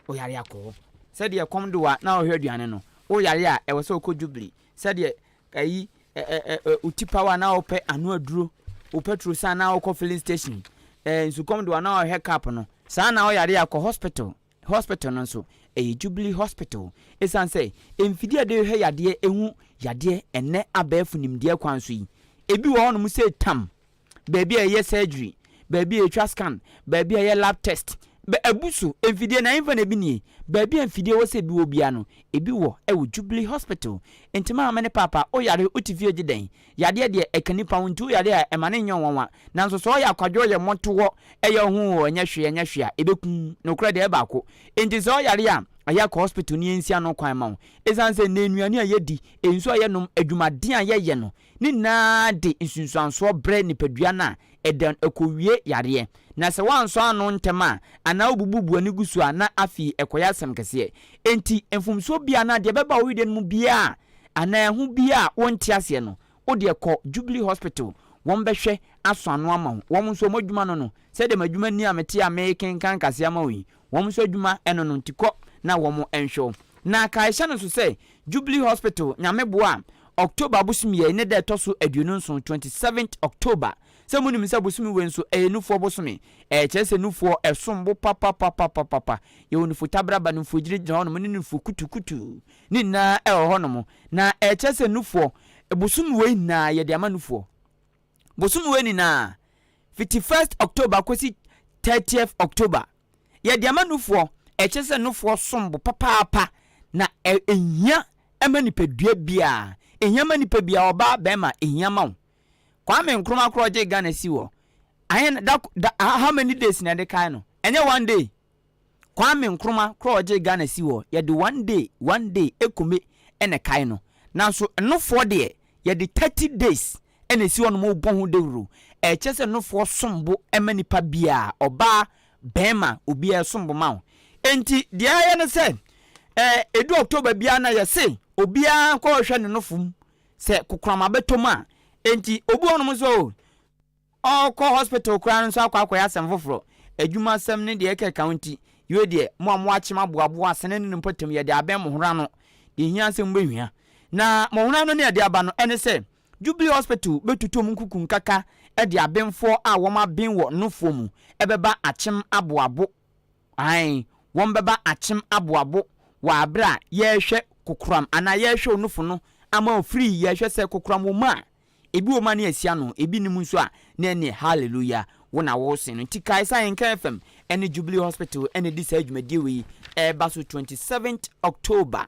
Woyare akɔ hɔ. Sɛdeɛ kɔm de wa na wɔhwɛ aduane no, woyare a, ɛwɔ sɛ wokɔ Jubilee. Sɛdeɛ ɛyi ɛ ɛ ɛ wo na wopɛ ano aduro, wo petrol san na wokɔ filling station, nsukɔm de wa na wɔhwɛ cap no, saa na woyare a, kɔ hospital. Hospital no nso ɛyɛ Jubilee Hospital, ɛsiane sɛ mfidie a yɛde hwɛ yadeɛ, ɛhu yadeɛ ɛnɛ abɛɛfo nimdeɛ kwan so yi, ebi wɔ hɔnom sɛ tam baabi a ɛyɛ surgery, baabi a yɛtwa scan, baabi a ɛyɛ lab test bɛ abu so. Mfidie na ɛmfa na ebi nie. Baabi a mfidie wɔ sɛ ebi wɔ bia no, ebi wɔ ɛwɔ Jubilee Hospital. Nti maame ne papa, oyare, wote fie gye dɛn yadeɛ deɛ ɛka nipa ho, nti woyare a, ɛma ne nyɛ nwanwa. Nanso sɛ ɔyɛ akwadwo, ɔyɛ mmɔtohɔ, ɛyɛ ho ɛnyɛ hwee, ɛnyɛ hwee a ɛbɛkum nokorɛ deɛ ɛbaako. Nti sɛ ɔyare a, ɛyɛ akɔ hospital ne yɛnsi ano kwan ma wo, ɛsiane sɛ nnɛ nnuane a yɛdi, nsuo a yɛnom, adwumaden a yɛyɛ no ne nyinaa de nsunsuansoɔ brɛ nipadua no a ɛda ɛkɔwie yareɛ. Na sɛ woansɔ ano ntɛm a, anaa wobubu ani gu so a, na afei ɛkɔyɛ asɛm kɛseɛ. Enti mfomsoɔ bia na deɛ ɛbɛba wo wedeɛ no mu biaa anaa ɛho bia a wonte aseɛ no, wodeɛ kɔ Jubilee Hospital, wɔn bɛhwɛ asɔ ano ama wo. Wɔn nso wɔn adwuma no, sɛdeɛ m'adwuma ni a mete a mekenkan kaseɛ ama wo yi, wɔn nso adwuma ɛno no. Nti kɔ na wɔn nhwɛ wo. Na kae hyɛ no so sɛ Jubilee Hospital, Nyame boa a, October bosom yɛ ne da ɛtɔ so 27, 27 October. Sɛ munim sɛ bosome wei nso ɛyɛ nufoɔ bosome, ɛkyerɛ sɛ nufoɔ ɛsom bo papapapapapa. Yɛwɔ nufo tabraba, nufoɔ gyinagyina hɔnom ne nufoɔ kutukutu ne nyinaa ɛwɔ hɔnom. Na ɛkyerɛ sɛ nufoɔ bosome wei nyinaa yɛde ama nufoɔ. Bosome wei nyinaa fiti 1st October kɔsi 30th October yɛde ama nufoɔ. Ɛkyerɛ sɛ nufoɔ som bo papaapa na ɛhia ɛma nipadua biara, ɛhia ma nipa biara, ɔbaa, bɛrima, ɛhia ma wo. Kwame Nkrumah korɔ gye Ghana si wɔ ahen da da, how many days na yɛde kae no? Ɛnyɛ one day. Kwame Nkrumah korɔ ɔgye Ghana si wɔ, yɛde one day, one day ekome ɛna kae no. Nanso nofoɔ deɛ, yɛde 30 days ɛna esi hɔ nom bɔ ho dawuro. Ɛkyɛ sɛ nofoɔ som bo ɛma nipa biara, ɔbaa, bɛrima, obiara som bo ma wo. Enti deɛ ɛyɛ no sɛ edu October biara na yɛse obiara nkɔhwɛ ne nofo mu sɛ kokorama bɛtɔ mu a. Enti obi wɔ nom nso o, ɔkɔ hospital koraa no nso akɔyɛ asɛm foforɔ, adwuma asɛm ne deɛ ɛkɛka ho. Nti yɛ deɛ mo a mo akyem aboaboa asene ne ne mpɔtam, yɛde abɛn mo hora no deɛ hia sɛ mobɛhwia na mo hora no ne yɛde aba no. Ɛne sɛ Jubilee Hospital bɛtutu mu nkuku nkaka de abenfoɔ a wɔn aben wɔ nofoɔ mu ɛbɛba Akyem Aboabo. Ae, wɔn bɛba Akyem Aboabo wɔ abere a yɛrehwɛ kokoram anaa yɛrehwɛ onofo no ama ofiri. Yɛrehwɛ sɛ kokoram wɔ mu a, ebi wɔ mu a ne yɛasi ano, ebi nim nso a na ɛneɛ hallelujah wo na wɔresen no. Nti kae sɛ Ahenka FM ɛne Jubilee Hospital ɛna di saa dwumadie wei ɛreba so 27 October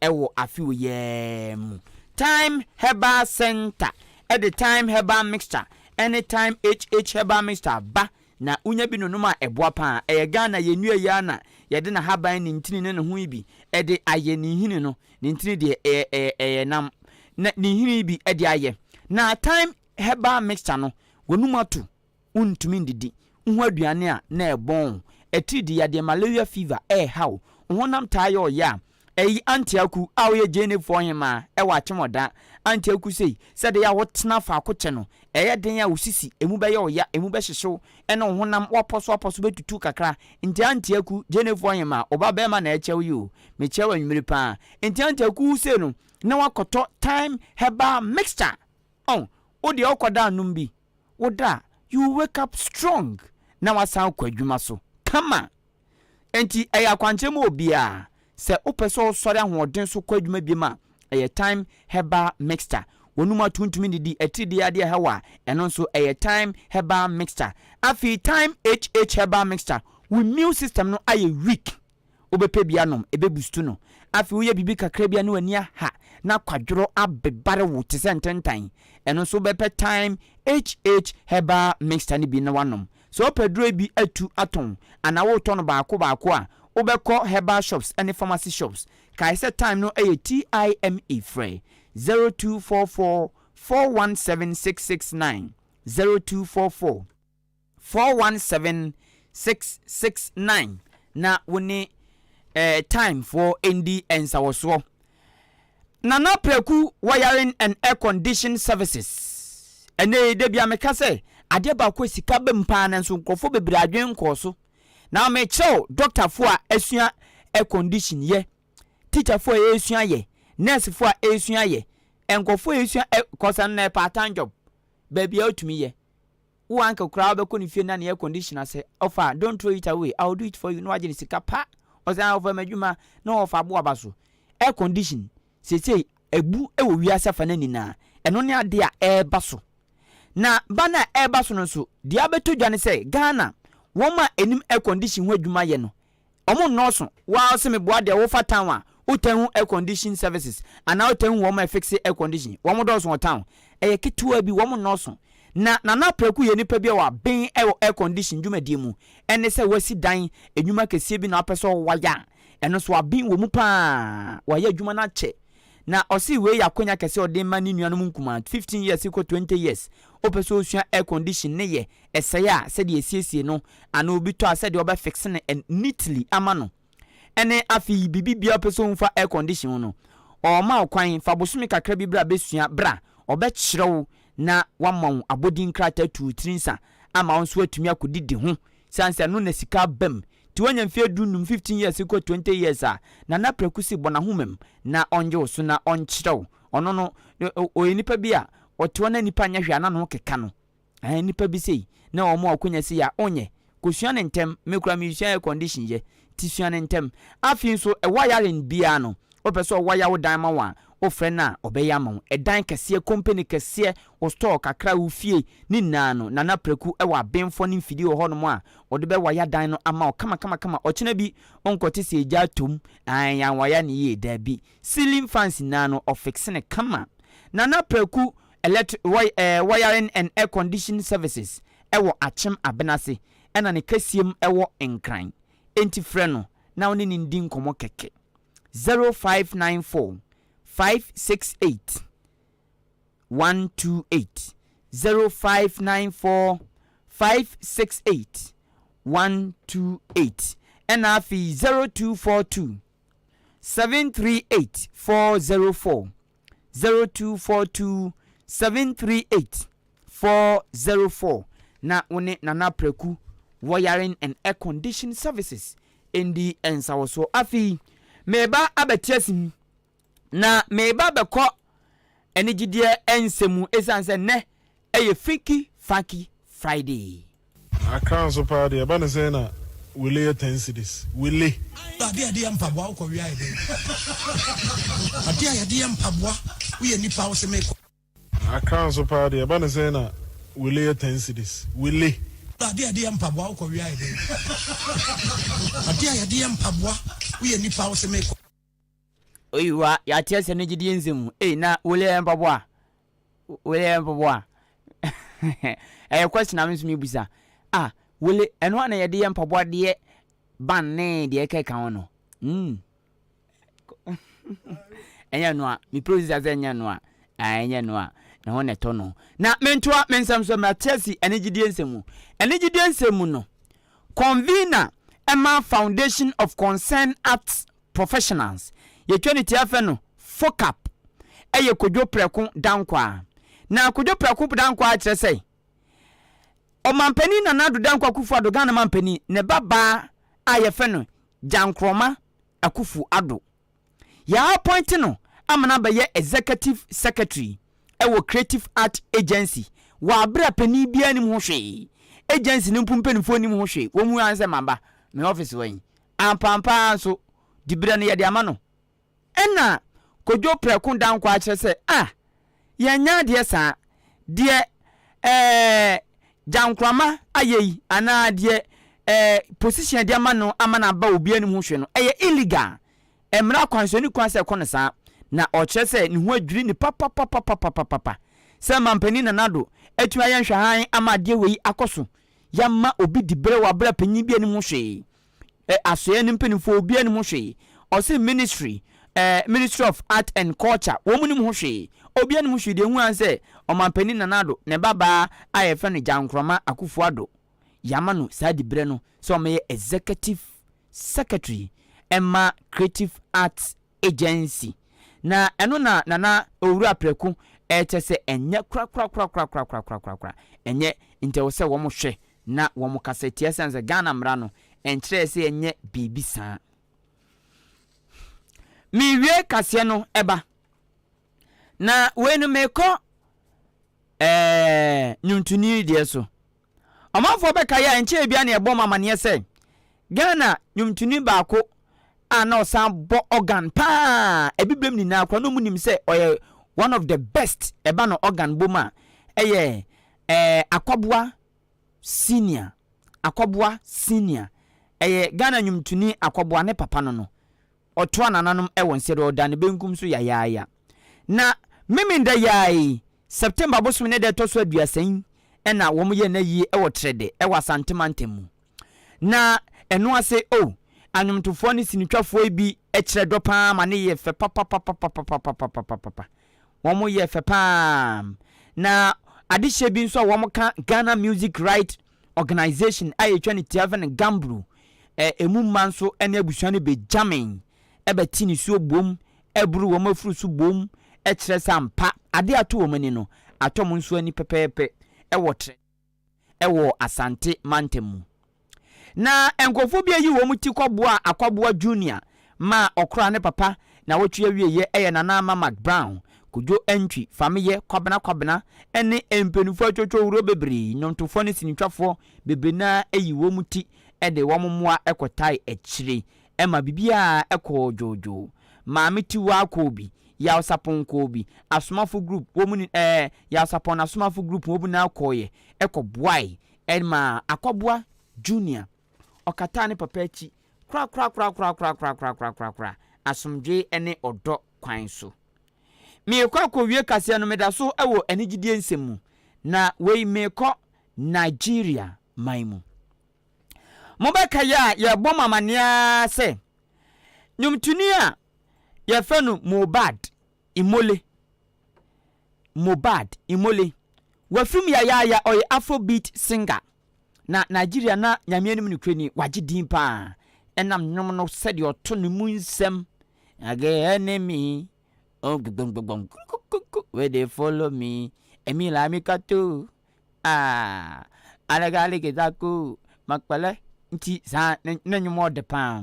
ɛwɔ afe wɔ yɛɛ mu. Time Herbal Center ɛde Time Herbal Mixture ɛne Time HH Herbal Mixture ba na wonya bi nonom a, ɛboa paa. Ɛyɛ Ghana yɛn nnua yi ara na yɛde n'ahaban, ne ntini ne ne ho yi bi ɛde ayɛ. Ne nhini no, ne ntini deɛ ɛyɛ nam na ne nhini yi bi ɛde ayɛ. Na Time Herbal Mixture no, wɔnum ato wontumi ndidi ho aduane a na ɛbɔn ɛtiri di yadeɛ, malaria fever ɛɛhaw honam taa yɛ ɔyɛ a ɛyi antiaku a ɔyɛ gyenefoɔ hemaa ɛwɔ Akyemɔda antiaku sei sɛdeɛ a wotena faako kyɛ no, ɛyɛ den a wosisi emu bɛyɛ ɔya, emu bɛhyehyew, ɛna wo honam wapɔ so apɔ so bɛtutu kakra. Nti antiaku gyenefoɔ hemaa, ɔba bɛrima na ɛkyɛw yi o, mekyɛw anwummere paa. Nti antiaku sei no na wakɔtɔ Time Herbal Mixture ɔn wo deɛ wokɔda anom bi, woda, you wake up strong na wasan kɔ adwuma so kama. Nti ɛyɛ akwankyerɛ mu obiara sɛ wopɛ sɛ wosɔre ahoɔden so kɔ adwuma bi mu a, ɛyɛ Time Herbal Mixture. W'anum ato ntumi nnidi, atiridii adeɛ ɛha wo a, ɛno nso ɛyɛ Thyme Herbal Mixture. Afei Thyme HH Herbal Mixture, wo immune system no ayɛ weak, wobɛpɛ bi anom, ɛbɛ boost no. Afei woyɛ biribi kakra bi a na w'ani aha, na kwadworɔ abebare wo te sɛ ntentan, ɛno nso wobɛpɛ Thyme HH Herbal Mixture no bi na woanom. Sɛ wopɛ aduro yi bi atu atɔn anaa woretɔ no baako baako a, wobɛkɔ herbal shops ne pharmacy shops. Kae sɛ Thyme no yɛ TIME frɛ 0244 417 669, 0244 417 669 na wo ne eh, Thyme foɔ ndi nsawɔsoɔ. Nana Praku Wiring and Air Condition Services. Ɛnɛ yi da bia meka sɛ adeɛ baako a sika bam paa nanso nkurɔfoɔ bebree adwene nkɔɔ so. Na mekyerɛw dɔktafoɔ a asua air condition yɛ, teacherfoɔ a ɛresua yɛ, nursefoɔ a ɛresua yɛ, nkurɔfoɔ a ɛresua air kɔsa no na part time job baabi a wotumi yɛ. Wo uncle koraa wobɛkɔ ne fie na ne air condition asɛ ɔfa don't throw it away I will do it for you na wagye ne sika pa ɔsɛ ah ɔfa m'adwuma na ɔfa aboa ba so air condition seesei abu wɔ wiase afa no nyinaa ɛno ne adeɛ a ɛreba so na ba no a ɛreba so no nso deɛ abɛtɔ dwa ne sɛ Ghana wɔn a ɛnim air condition ho adwuma yɛ no Ɔmo nnɔɔso. Wo ara wose meboa deɛ wofa town a wotaa hu air condition services anaa wotaa hu wɔn a ɛfixe air condition. Wɔn dɔɔso wɔ town. Ɛyɛ ketewa bi, wɔn nnɔɔso. Na Nana Apraku yɛ nipa bi a waben wɔ air condition dwumadie mu. Ɛne sɛ wasi dan, nnwuma kɛseɛ bi na wapɛ sɛ ɔwaya a, ɛno nso waben wɔ mu pa ara. Wayɛ adwuma no akyɛ. Na ɔse wei yɛ akwanya kɛseɛ a ɔde rema ne nuanom nkumaa, 15 years kɔ 20 years, wopɛ sɛ wosua air condition ne yɛ, ɛsɛe a sɛdeɛ yɛsiesie no anaa obi tɔ a sɛdeɛ wɔbɛ fixe no neatly ama no ɛne afei biribi biara wopɛ sɛ wohu fa air condition ho no ɔma wo kwan fa bosome kakra bi bra bɛsua bra ɔbɛkyerɛ wo na wama wo abɔdin krataa tu wo tiri nsa ama wo nso atumi akɔdidi ho sane sɛ ɛno na sika aba mu nti woanya mfeɛ du-num 15 years kɔ 20 years a Nana Prɛko si bɔ n'ahoma mu na ɔngye wo so na ɔnkyerɛ wo ɔno no ɔyɛ nipa bi a ɔte hɔ na nipa nyɛ hwee a na ne ho keka no. Ɛɛ nipa bi sei na wɔn a ɔkonya sei a onyɛ. Kosua no ntɛm, me koraa mesua air condition yɛ, nti sua no ntɛm. Afei nso wiring biara no wopɛ sɛ ɔwaya wo dan ma wo a, wofrɛ no a ɔbɛyɛ ama wo. Ɛdan kɛseɛ, company kɛseɛ, wo store kakra, wo fie, ne nyinaa no Nana Praku wɔ abenfoɔ ne mfidie wɔ hɔnom a ɔde bɛwaya dan no ama wo kamakamakama. Ɔkyena bi wonkɔte sɛ egya atom, ae yɛanwaya no yie, daabi. Ceiling fans nyinaa no ɔfixe no kama. Nana Praku Electric Wiring and Air Conditioning Services wɔ Akyem Abenase ɛna ne kɛseɛm wɔ Nkran. Enti frɛ no na wo ne no ndi nkɔmmɔ kɛkɛ. 0594 568 128 0594 568 128 ɛna afei 0242 738 404 0242 738 404 na wo ne Nana Praku Wiring and Air Condition Services ndi nsawɔsoɔ. Afei mereba abɛte ase mu na mereba abɛkɔ anigyedeɛ nsɛm mu ɛsiane sɛ nnɛ ɛyɛ Freaky Funky Friday. Accra nso paa deɛ ɛba ne sɛn na wele yɛ ten cedis wele. Adeɛ a yɛde yɛ mpaboa wokɔ wia yɛ dɛn? Adeɛ a yɛde yɛ mpaboa woyɛ nipa wose mekɔ. Accra nso paa deɛ ɛba ne sɛn na wele yɛ ten cedis wele. Adeɛ a yɛde yɛ mpaboa wokɔ wia yɛ dɛn? Adeɛ a yɛde yɛ mpaboa woyɛ nipa wose mekɔ. Oyiwa yɛate asɛm no gyidie nsɛm mu ei na wele yɛ mpaboa Wele yɛ mpaboa ɛyɛ question a me nso mebisa ah wele ɛno a na yɛde yɛ mpaboa deɛ ban ne deɛ ɛkeka ho no mm ɛnyɛ no a me producer sɛ ɛnyɛ no a ɛnyɛ no a ne ho na ɛtɔ no na mentoa me nsɛm so mate asi anigyedie nsɛm mu anigyedie nsɛm mu no convener ɛma Foundation of Concern Arts Professionals, yɛtwa ne tia fɛ no FOCAP, yɛ Kojo Prɛko Dankwaa. Na Kojo Prɛko Dankwaa kyerɛ sɛ Ɔmanpanin Nana Addo Dankwa Akufo Addo, Ghana manpanin, ne ba baa a yɛfɛ no Gyankroma Akuffo Addo. Yɛapɔinte no ama no abɛyɛ Executive Secretary wɔ Creative Art Agency wɔ abere a panin biara nnim ho hwee. Agency no mpo mpanimfoɔ nnim ho hwee. Wɔn mu ara sɛ maba me office hɔ yi, Ampaampa ara nso, diberɛ no yɛde ama no. Ɛna Kojo Prɛko Dankwah kyerɛ sɛ, Ah! Yɛnyɛ adeɛ saa. Deɛ ɛɛ Gyankrama ayɛ yi anaa deɛ ɛɛ position a yɛde ama no ama no aba obiara anim ho hwɛ no, ɛyɛ illegal. Mmara kwan so, ɛnni kwan sɛ ɛkɔ no saa. Na ɔkyerɛ sɛ ne ho adwiri no papapapapapapa sɛ Mampanin Nana Addo atumi ayɛ nhwɛhan ama adeɛ wei akɔ so. Yɛama obi diberɛ wɔ aberɛ a panyin bi anim ho hwee. Ɛ asoɛeɛ no mpanimfoɔ obiara nim ho hwee. Ɔse ministry, ɛ Ministry of Art and Culture wɔn nim ho hwee. Obiara nim ho hwee. Deɛ ɛhu ara ne sɛ Ɔmanpanin Nana Addo ne ba baa a yɛfrɛ no Gyankroma Akuffo Addo yɛama no saa diberɛ no sɛ ɔmmɛyɛ Executive Secretary mma Creative Arts Agency. Na ɛno na Nana Owura Preko ɛrekyɛ sɛ ɛnyɛ korakorakorakorakorakorakorakora. Ɛnyɛ, nti ɛwɔ sɛ wɔn hwɛ na wɔn kasa tia ɛsiane sɛ Ghana mmara no ɛnkyerɛɛ sɛ yɛnyɛ biribi saa. Mewie kaseɛ no ɛba. Na wei no mekɔ ɛɛ nnwontoni deɛ so. Ɔmanfoɔ bɛkae a ɛnkyɛɛ biara na yɛbɔɔ mo amaneɛ sɛ Ghana nnwomtoni baako a na ɔsan bɔ organ paa abibirem nyinaa koraa na wɔn nim sɛ ɔyɛ one of the best ɛba no organ bɔ mu a ɛyɛ ɛɛ Akwaboa Senior Akwaboa Senior ɛyɛ Ghana nnwomtoni Akwaboa ne papa no no Ɔtoa nananom wɔ nsɛ do, ɔda ne benkum so yayaaya. Na Memenda yi ara yi, September bosome ne da ɛtɔ so aduasa yi na wɔyɛɛ n'ayie wɔ Trɛdɛ wɔ Asante mantam mu. Na ɛno ase oh, anwomtofoɔ ne sinitwafoɔ yi bi kyerɛ dɔ pa ara ma ne yɛ fɛ papapapapapapapapapa. Wɔyɛ fɛ pa ara. Na adehyeɛ bi nso a wɔka Ghana Music Right Organization a yɛtwa ne tia frɛ no Gambro, ɛmu mma nso ne abusua no bɛgyame bɛte nisuo bom, boro wɔn afuru so bom kyerɛ sɛ ampa adeɛ ato wɔn ani no, atɔ wɔn nso ani pɛpɛɛpɛ wɔ trɛ wɔ Asante mantam mu. Na nkurɔfoɔ bi ayi wɔn ti kɔboaa Akwaboa Junior maa ɔkoraa ne papa nawɔtwe awieɛ yɛ Nana Ama McBrown, Kojo Antwi, Fameyɛ, Kwabena Kwabena ne mpaninfoɔ atwotwowuro bebree, nnwomtofoɔ ne sinitwafoɔ bebree no ara ayi wɔn ti de wɔn mmoa kɔtae akyire ma biribiara kɔɔ dwoodwoo. Maame Tiwaa kɔɔ bi, Yaw Sapon kɔɔ bi, Asomafo Group wɔn ɛɛ Yaw Sapon Asomafo Group wɔn nyinaa kɔeɛ kɔboae maa Akwaboa Junior ɔkataa ne papa akyi korakorakorakorakorakorakorakorakora asomdwoe ne ɔdɔ kwan so. Merekɔ akɔwie kaseɛ no, meda so wɔ anigyedie nsɛm mu, na wei merekɔ Nigeria man mu. Mobɛkae a yɛrebɔ mo amanneɛ ara sɛ nnwomtoni a yɛfrɛ no Mohbad Imole, Mohbad Imole, wafirim yayaaya, ɔyɛ Afrobeat singer. Na Nigeria na Nyame anim nokorɛ ni, wagye din paa ɛnam nnwom no sɛdeɛ ɔto ne mu nsɛm I get enemy, oh gbogbogbom kukukuku, wey dey follow me, emi la mi kato, ah, alagaliki-zaku, makpɛlɛ, nti saa ne nnwom ɔde paa.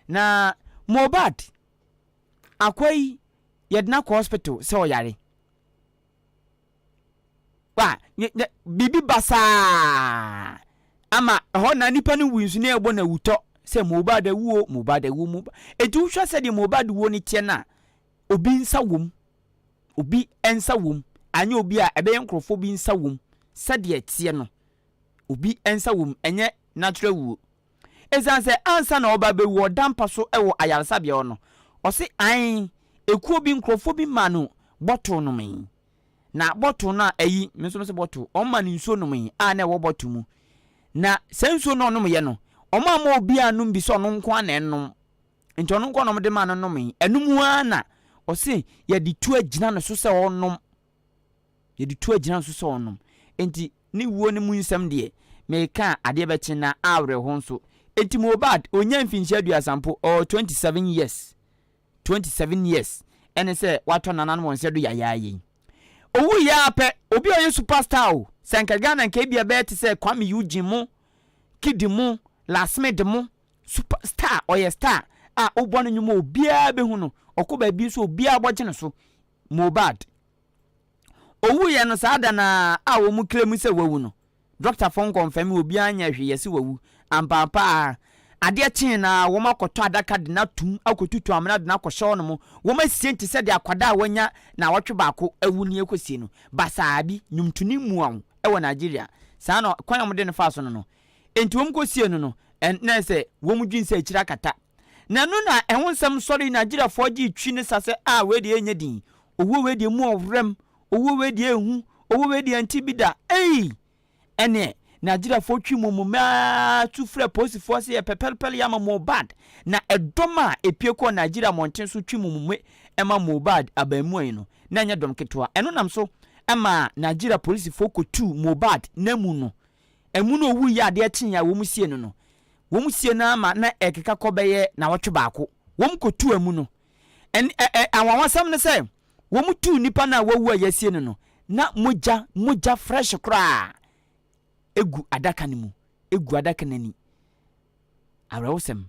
Na Mohbad, akwa yi yɛde no akɔ hospital sɛ ɔyare. Wa, biribi basaa ama ɛhɔ na nipa no wui nso na ɛbɔ no awutɔ sɛ Mohbad awu o, Mohbad awu mu. Eti wohwɛ sɛdeɛ Mohbad wuo no teɛ no a, obi nsa wom. Obi nsa wom. Anyɛ obi a ɛbɛyɛ nkurɔfoɔ bi nsa wom. Sɛdeɛ ɛteɛ no, obi nsa wom. Ɛnyɛ natural wuo. Esiane sɛ ansa na ɔreba abɛwu ɔda mpa so wɔ ayaresabea hɔ no, ɔse ae, ekuo bi, nkurɔfoɔ bi maa no bottle nomee. Na bottle no a ayi, me nso mese bottle, wɔn maa no nsuo nomee a na ɛwɔ bottle mu. Na saa nsuo no a ɔnomeeɛ no, wɔn amma obiara annom bi sɛ ɔno nko ara na ɛnom. Nti ɔno nko ara na wɔde maa no nomee. Ɛno mu ara na ɔse yɛde tu agyina ne so sɛ ɔnnom. Yɛde tu agyina nso sɛ ɔnom. Enti ne wuo no mu nsɛm deɛ, meka a, adeɛ bɛkye na awerɛho nso. Enti Mohbad, ɔnnya mfinhyia aduasa mpo, ɔwɔ 27 years, 27 years, ɛne sɛ watɔ nananom wɔn nsa do yayaaya yi. Ɔwuiɛ ara pɛ, obi a ɔyɛ superstar o, sɛ anka Ghana nka ebia ɛbɛyɛ te sɛ Kwame Eugene mo, Kidi mo, Lasmid mo, super star, ɔyɛ star a wobɔ no nnwom a obiara bɛhu no, ɔkɔ baabi nso obiara bɔgye no so, Mohbad. Owuiɛ no saa da no ara a wɔn claim sɛ wawu no, dɔktafoɔ nkɔnfɛme obiara nyɛɛ hwee yɛse wawu. Ampaapa ara. Adeɛ kyee no ara, wɔakɔtɔ adaka de no atom akɔtutu amena de no akɔhyɛ hɔnom. Wɔasie no te sɛ deɛ akwadaa a wanya nnawɔtwe baako awu no yɛkɔsie no. Basaa bi, nnwomtoni mmuaw wɔ Nigeria. Saa na kwan a wɔde no faa so no no. Enti wɔkɔsiee no no, na ɛsɛ sɛ wɔdwene sɛ akyiri akata. Na ɛno na ɛho nsɛm sɔree Nigeriafoɔ gyee twi ne sa sɛ, ah, wei deɛ ɛnyɛ din. Owuo wei deɛ mu ɔwerɛm, owuo wei deɛ ɛhu, owuo wei deɛ ɛnte bi da. Ei! Ɛneɛ Nigeriafoɔ twi mummume ara tu frɛ polisifoɔ sɛ yɛpɛ pɛrepɛre yɛ ama Mohbad. Na ɛdɔm a ɛpue kɔɔ Nigeria mmɔnten so twi mummume ma Mohbad abaamua yi no, na ɛnyɛ dɔm ketewa. Ɛno nam so maa Nigeria polisifoɔ kɔtuu Mohbad n'amu no. Amu no ɔwuiɛ adeɛ kyeeɛ a wɔsiee no no, wɔsiee no ara ma na ɛrekeka kɔ bɛyɛ nnawɔtwe baako. Wɔkɔtuu amu no. Ɛn, ɛ, ɛ, anwanwasɛm ne sɛ, Wɔn tuu nipa no a wawu a yɛasie no no, na mogya, mogya fresh koraa egu adaka no mu, egu adaka no ani. Awerɛhosɛm.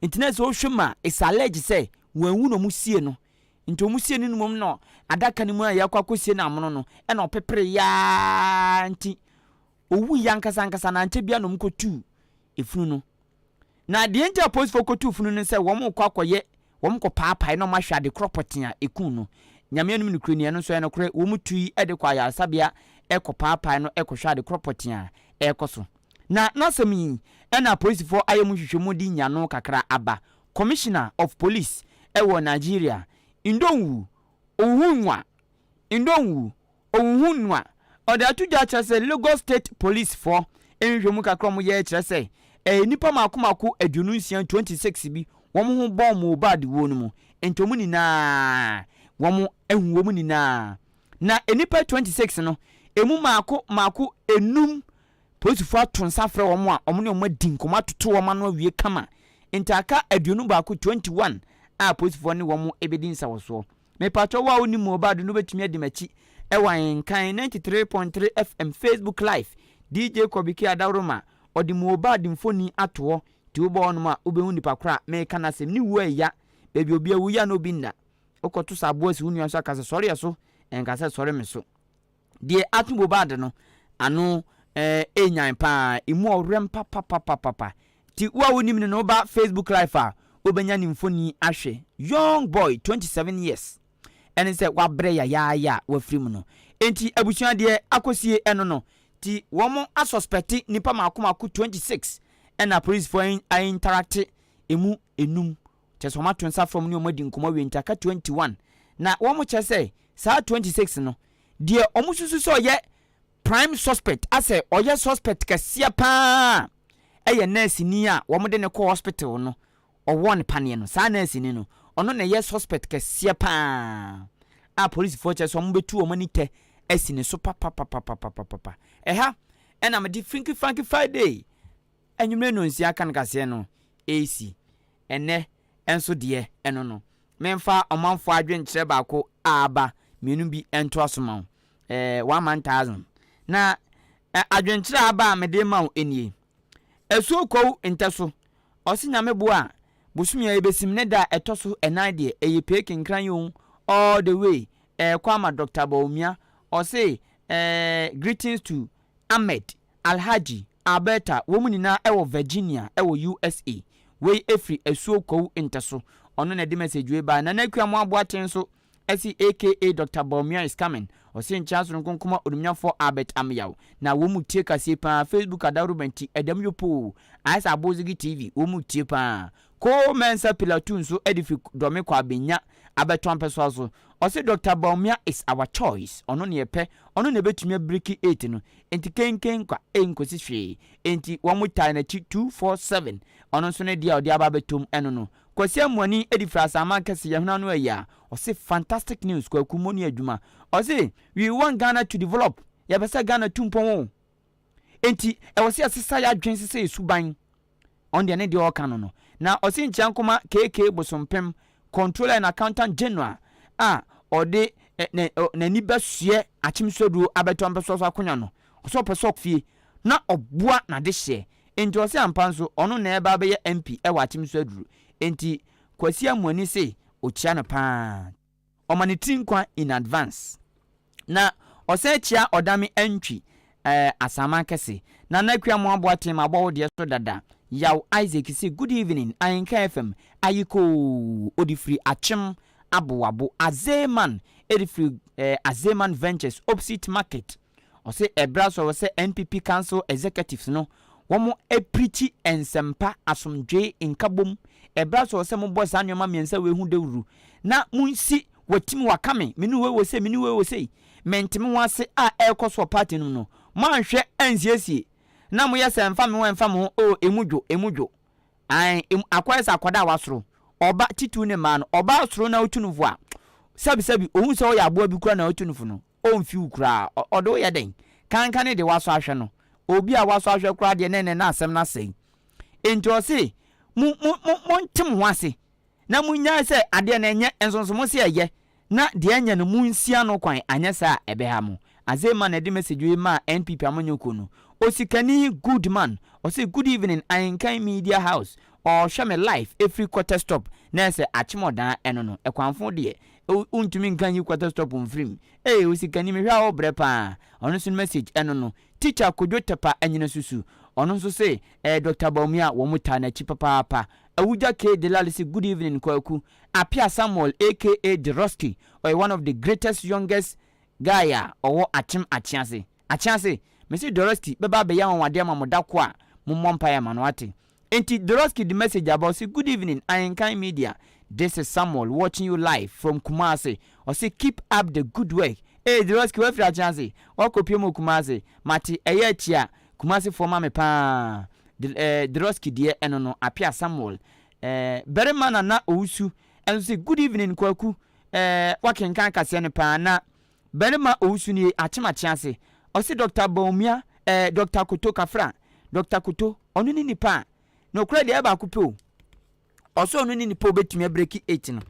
Nti na sɛ wohwɛ mu a, it's alleged sɛ wɔanwu na wɔn sie no. Nti wɔn sie no no mmom na adaka no mu a yɛakɔ akɔsie no amono no, ɛna ɔpepere yaa nti owu yɛ ankasa ankasa na ankyɛ bia na wɔn kɔtuu efunu no. Na deɛ nti a apolisifoɔ kɔtuu funu no ne sɛ wɔrekɔ akɔyɛ, wɔkɔpaapae na wɔahwɛ ade korɔ pɔtee a ɛkuu no. Nyame anom nokorɛ ni, ɛno nso ɛyɛ nokorɛ, wɔtui de kɔ ayaresabea kɔpaapae no kɔhwɛ ade korɔ pɔtee a ɛrekɔ so. Na n'asɛm yi na apolisifoɔ ayɛ mu nhwehwɛmu de nyiano kakra aba. Commissioner of Police wɔ Nigeria, Ndonwu Owuhunwa, Ndonwu Ohuhu no a ɔde ato dwa kyerɛ sɛ Lagos State Policefoɔ nhwehwɛmu kakra a wɔyɛɛ kyerɛ sɛ ɛyɛ nnipa mmaako mmaako 26, 26 bi wɔn ho bɔɔ Mohbad wuo no mu nti wɔn nyinaa wɔn ahu wɔn nyinaa na nnipa 26 no emu mmaako mmaako enum polisifoɔ ato nsa afrɛ wɔn a wɔn ne wɔn adi nkɔmmɔ atoto wɔn ano awie kama nti aka 21, 21 a polisifoɔ ne wɔn bɛdi nsawɔsoɔ. Mepakyɛw wo a wonnim Mohbad no wobɛtumi adi m'akyi wɔ Ahenkan 93.3 FM Facebook live. DJ Kobby Adaworoma ɔde Mohbad mfoni ato hɔ nti wobɔ hɔnom a wobɛhu nipa korɔ a meka n'asɛm. Ne wuo ɛya, baabi obi awu yɛ a na obi nna. Wokɔto sɛ aboa si wo nua so aka sɛ sɔre yɛ so, ɛnka sɛ sɔre me so. Deɛ ato Mohbad no ano ɛnyan paa, emu ɔwerɛm papapapapa. Nti wo a wonim no no woba Facebook live a wobɛnya ne mfoni ahwɛ. Young boy 27 years ɛne sɛ wabrɛ yayaaya a wafiri mu no. Nti abusua deɛ akɔsie ɛno no. Nti wɔn asɔspɛte nipa mako mako 26 ɛna apolisifoɔ ainteracte emu enum. Kyerɛ sɛ wɔn ato nsa frɛ wɔn ne wɔn adi nkɔmmɔ awie nti aka 21. Na wɔn kyerɛ sɛ saa 26 no deɛ wɔn susu sɛ ɔyɛ prime suspect asɛ ɔyɛ suspect kɛseɛ paa ɛyɛ nɛɛseni a wɔde no kɔ hospital no ɔwɔ no paneɛ no saa nɛɛseni no ɔno na ɛyɛ suspect kɛseɛ paa a polisifoɔ kyerɛ sɛ wɔbɛtu wɔn ani tɛ asi ne so papapapapapapa. Ɛha ɛna mede Finky Franky Friday anwummerɛ nonsia ka no kaseɛ no ɛresi ɛnɛ nso deɛ ɛno no memfa ɔmanfoɔ adwenkyerɛ baako a aba mmienu bi ntoa so ma wo ɛɛ one man thousand na adwenkyerɛ a aba a mede ma wo nie. Asuo Kwawu Ntɛso, ɔse Nyame boa a, bosome a yɛbɛsim ne da a ɛtɔ so ɛnan deɛ ɛyɛ pee kenkran yi oo, all the way ɛɛkɔ ama Doctor Bawumia, ɔse eh, greetings to Ahmed, Alhaji, Alberta, wɔn nyinaa ɛwɔ Virginia ɛwɔ USA. Wei ɛfiri Asuo Kwawu Ntɛso, ɔno na ɛde message wei baeɛ. Nana Akua Amoah Boateng nso Ɛse aka Doctor Bawumia is coming ɔse nkyea soronko nkɔma onimnyamfoɔ Albert Ameyaw na wɔn mu tie kaseɛ paa Facebook adaworoba nti ɛdam yopoo ayɛ sɛ Abozigi TV wɔn mu tie paa Koo Mensah Pilatu nso de firi Dɔme kɔ Abenya abɛto ampɛsoa so ɔse Doctor Bawumia is our choice ɔno na yɛpɛ ɔno na ɛbɛtumi abiriki 8 no nti kenken kwa ɛnkosi hwee nti wɔn mu tae n'akyi 247 ɔno nso ne deɛ a ɔde aba abɛtom ɛno no Kwasi Amoani de firi Asaman kɛse yɛhwene ano ayi a, ɔse fantastic news Kwaku mo ne adwuma. Ɔse we want Ghana to develop, yɛpɛ sɛ Ghana tu mpɔn o. Enti ɛwɔ sɛ yɛsesa yɛadwen sesa yɛ suban. Ɔno deɛ ne deɛ ɔka no no. Na ɔse nkyia nkoma KK Bosompem, Controller and Accountant General a ɔde n'ani bɛsoɛ Akyem Suaduro abɛtɔ mpɛsoa so akonya no. Ɔse ɔpɛ sɛ ɔfie na ɔboa n'adehyeɛ. Enti ɔse ampa nso ɔno na ɛreba abɛyɛ MP wɔ Akyem so aduru. Enti Kwasi Amoani se ɔkyia no paa. Ɔma ne tiri nkwa in advance. Na ɔsan kyia Ɔdame Antwi eh, Asaman kɛse. Nana Akua Amoah Boateng mabɔ wo deɛ so dada. Yaw Isaac se good evening Ahenka FM ayikoo ɔde firi Akyem Aboabo. Azeman de firi eh, Azeman Ventures opposite market. Ɔse ɛberɛ aso wɔ sɛ NPP Council Executives no wɔn apirikyi nsɛmpa, asomdwee, nkabom. Ɛberɛ aso wɔ sɛ mobɔ saa nneɛma mmiɛnsa wei ho dawuru na monsi watimi waka me, me ne wei wɔ sei, me ne wei wɔ sei, mente me ho ase a ɛrekɔ so wɔ party no mu no, moanhwɛ ansiesie na moyɛ sɛ ɛmfa me ho ɛmfa me ho oh, emu dwo, emu dwo. Ae, emu, akɔyɛ sɛ akwadaa a wasoro, ɔba, titiriw ne mmaa no, ɔba soro na otu no fo a, sɛbisɛbi, ohu sɛ ɔyɛ aboa bi koraa na otu no fo no, ɔmfi wo koraa. Ɔde wo yɛ dɛn? Kankane de wasɔ ahwɛ no. Obi a wasɔ ahwɛ koraa deɛ na ɛnɛ na asɛm no asɛe. Enti ɔse, mo, mo, mo, monte mo ho ase, na monnyae sɛ adeɛ no ɛnyɛ, nsonso mo se ɛyɛ, na deɛ ɛnyɛ no monsi ano kwan, anyɛ saa a ɛbɛha mo. Azema na ɛde message wei maa NPP amanyɔkuo no. Osikani Goodman, ɔse good evening Ahenkan Media House, ɔrehwɛ me live ɛfiri Quarter Stop, na ɛsɛ Akyemɔdaa ɛno no, ɛkwanfo deɛ wontumi nka nyi Quarter Stop mfiri mu. Ee osikani mehwɛ a wobrɛ paa, ɔno nso no message ɛno no. Teacher Kojo Tepa Anyinasusu, ɔno nso se ɛyɛ Doctor Bawumia, wɔn taa n'akyi papaapa. Awugya K Delali se good evening Kwaku. Appiah Samuel aka Derosky, ɔyɛ one of the greatest youngest guy a ɔwɔ Akyem Akyease. Akyease, mese Dorosky bɛba abɛyɛ anwanwadeɛ ama mo da ko a mommɔ mpaeɛ ma no wate. Enti Dorosky de message aba ɔse good evening Ahenkan Media, this is Samuel watching you live from Kumasi. Ɔse keep up the good work. Ee Dorosky wafiri Akyease, wakɔpue mu wɔ Kumasi. Mate, ɛyɛ akyia Kumasi foɔ ma me paa. De eh, Dorosky deɛ ɛno no, Appiah Samuel Eh, barima Nana Owusu nso se good evening Kwaku, eh, woakenkan kaseɛ no paa na barima Owusu nie, akyem akye ase. Ɔse Doctor Bawumia, eh, Doctor Koto Kafra, Doctor Koto, ɔno ne nipa a, nokorɛ deɛ ɛyɛ baako pɛ o, ɔse ɔno ne nipa a ɔbɛtumi abreki 8 no,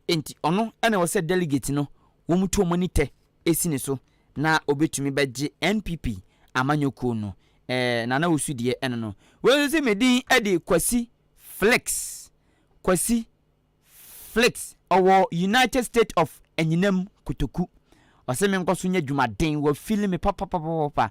enti ɔno na ɛwɔ sɛ delegate no wɔn tu wɔn ani tɛ si ne so na ɔbɛtumi bɛgye NPP amanyɔkuo no. Eh, Nana Owusu deɛ ɛno no. Wei nso se me din de Kwasi Flix. Kwasi Flix, ɔwɔ United State of Anyinam Kotoku. Ɔse me nkɔ so nyɛ dwumaden, wafili me papapapapa.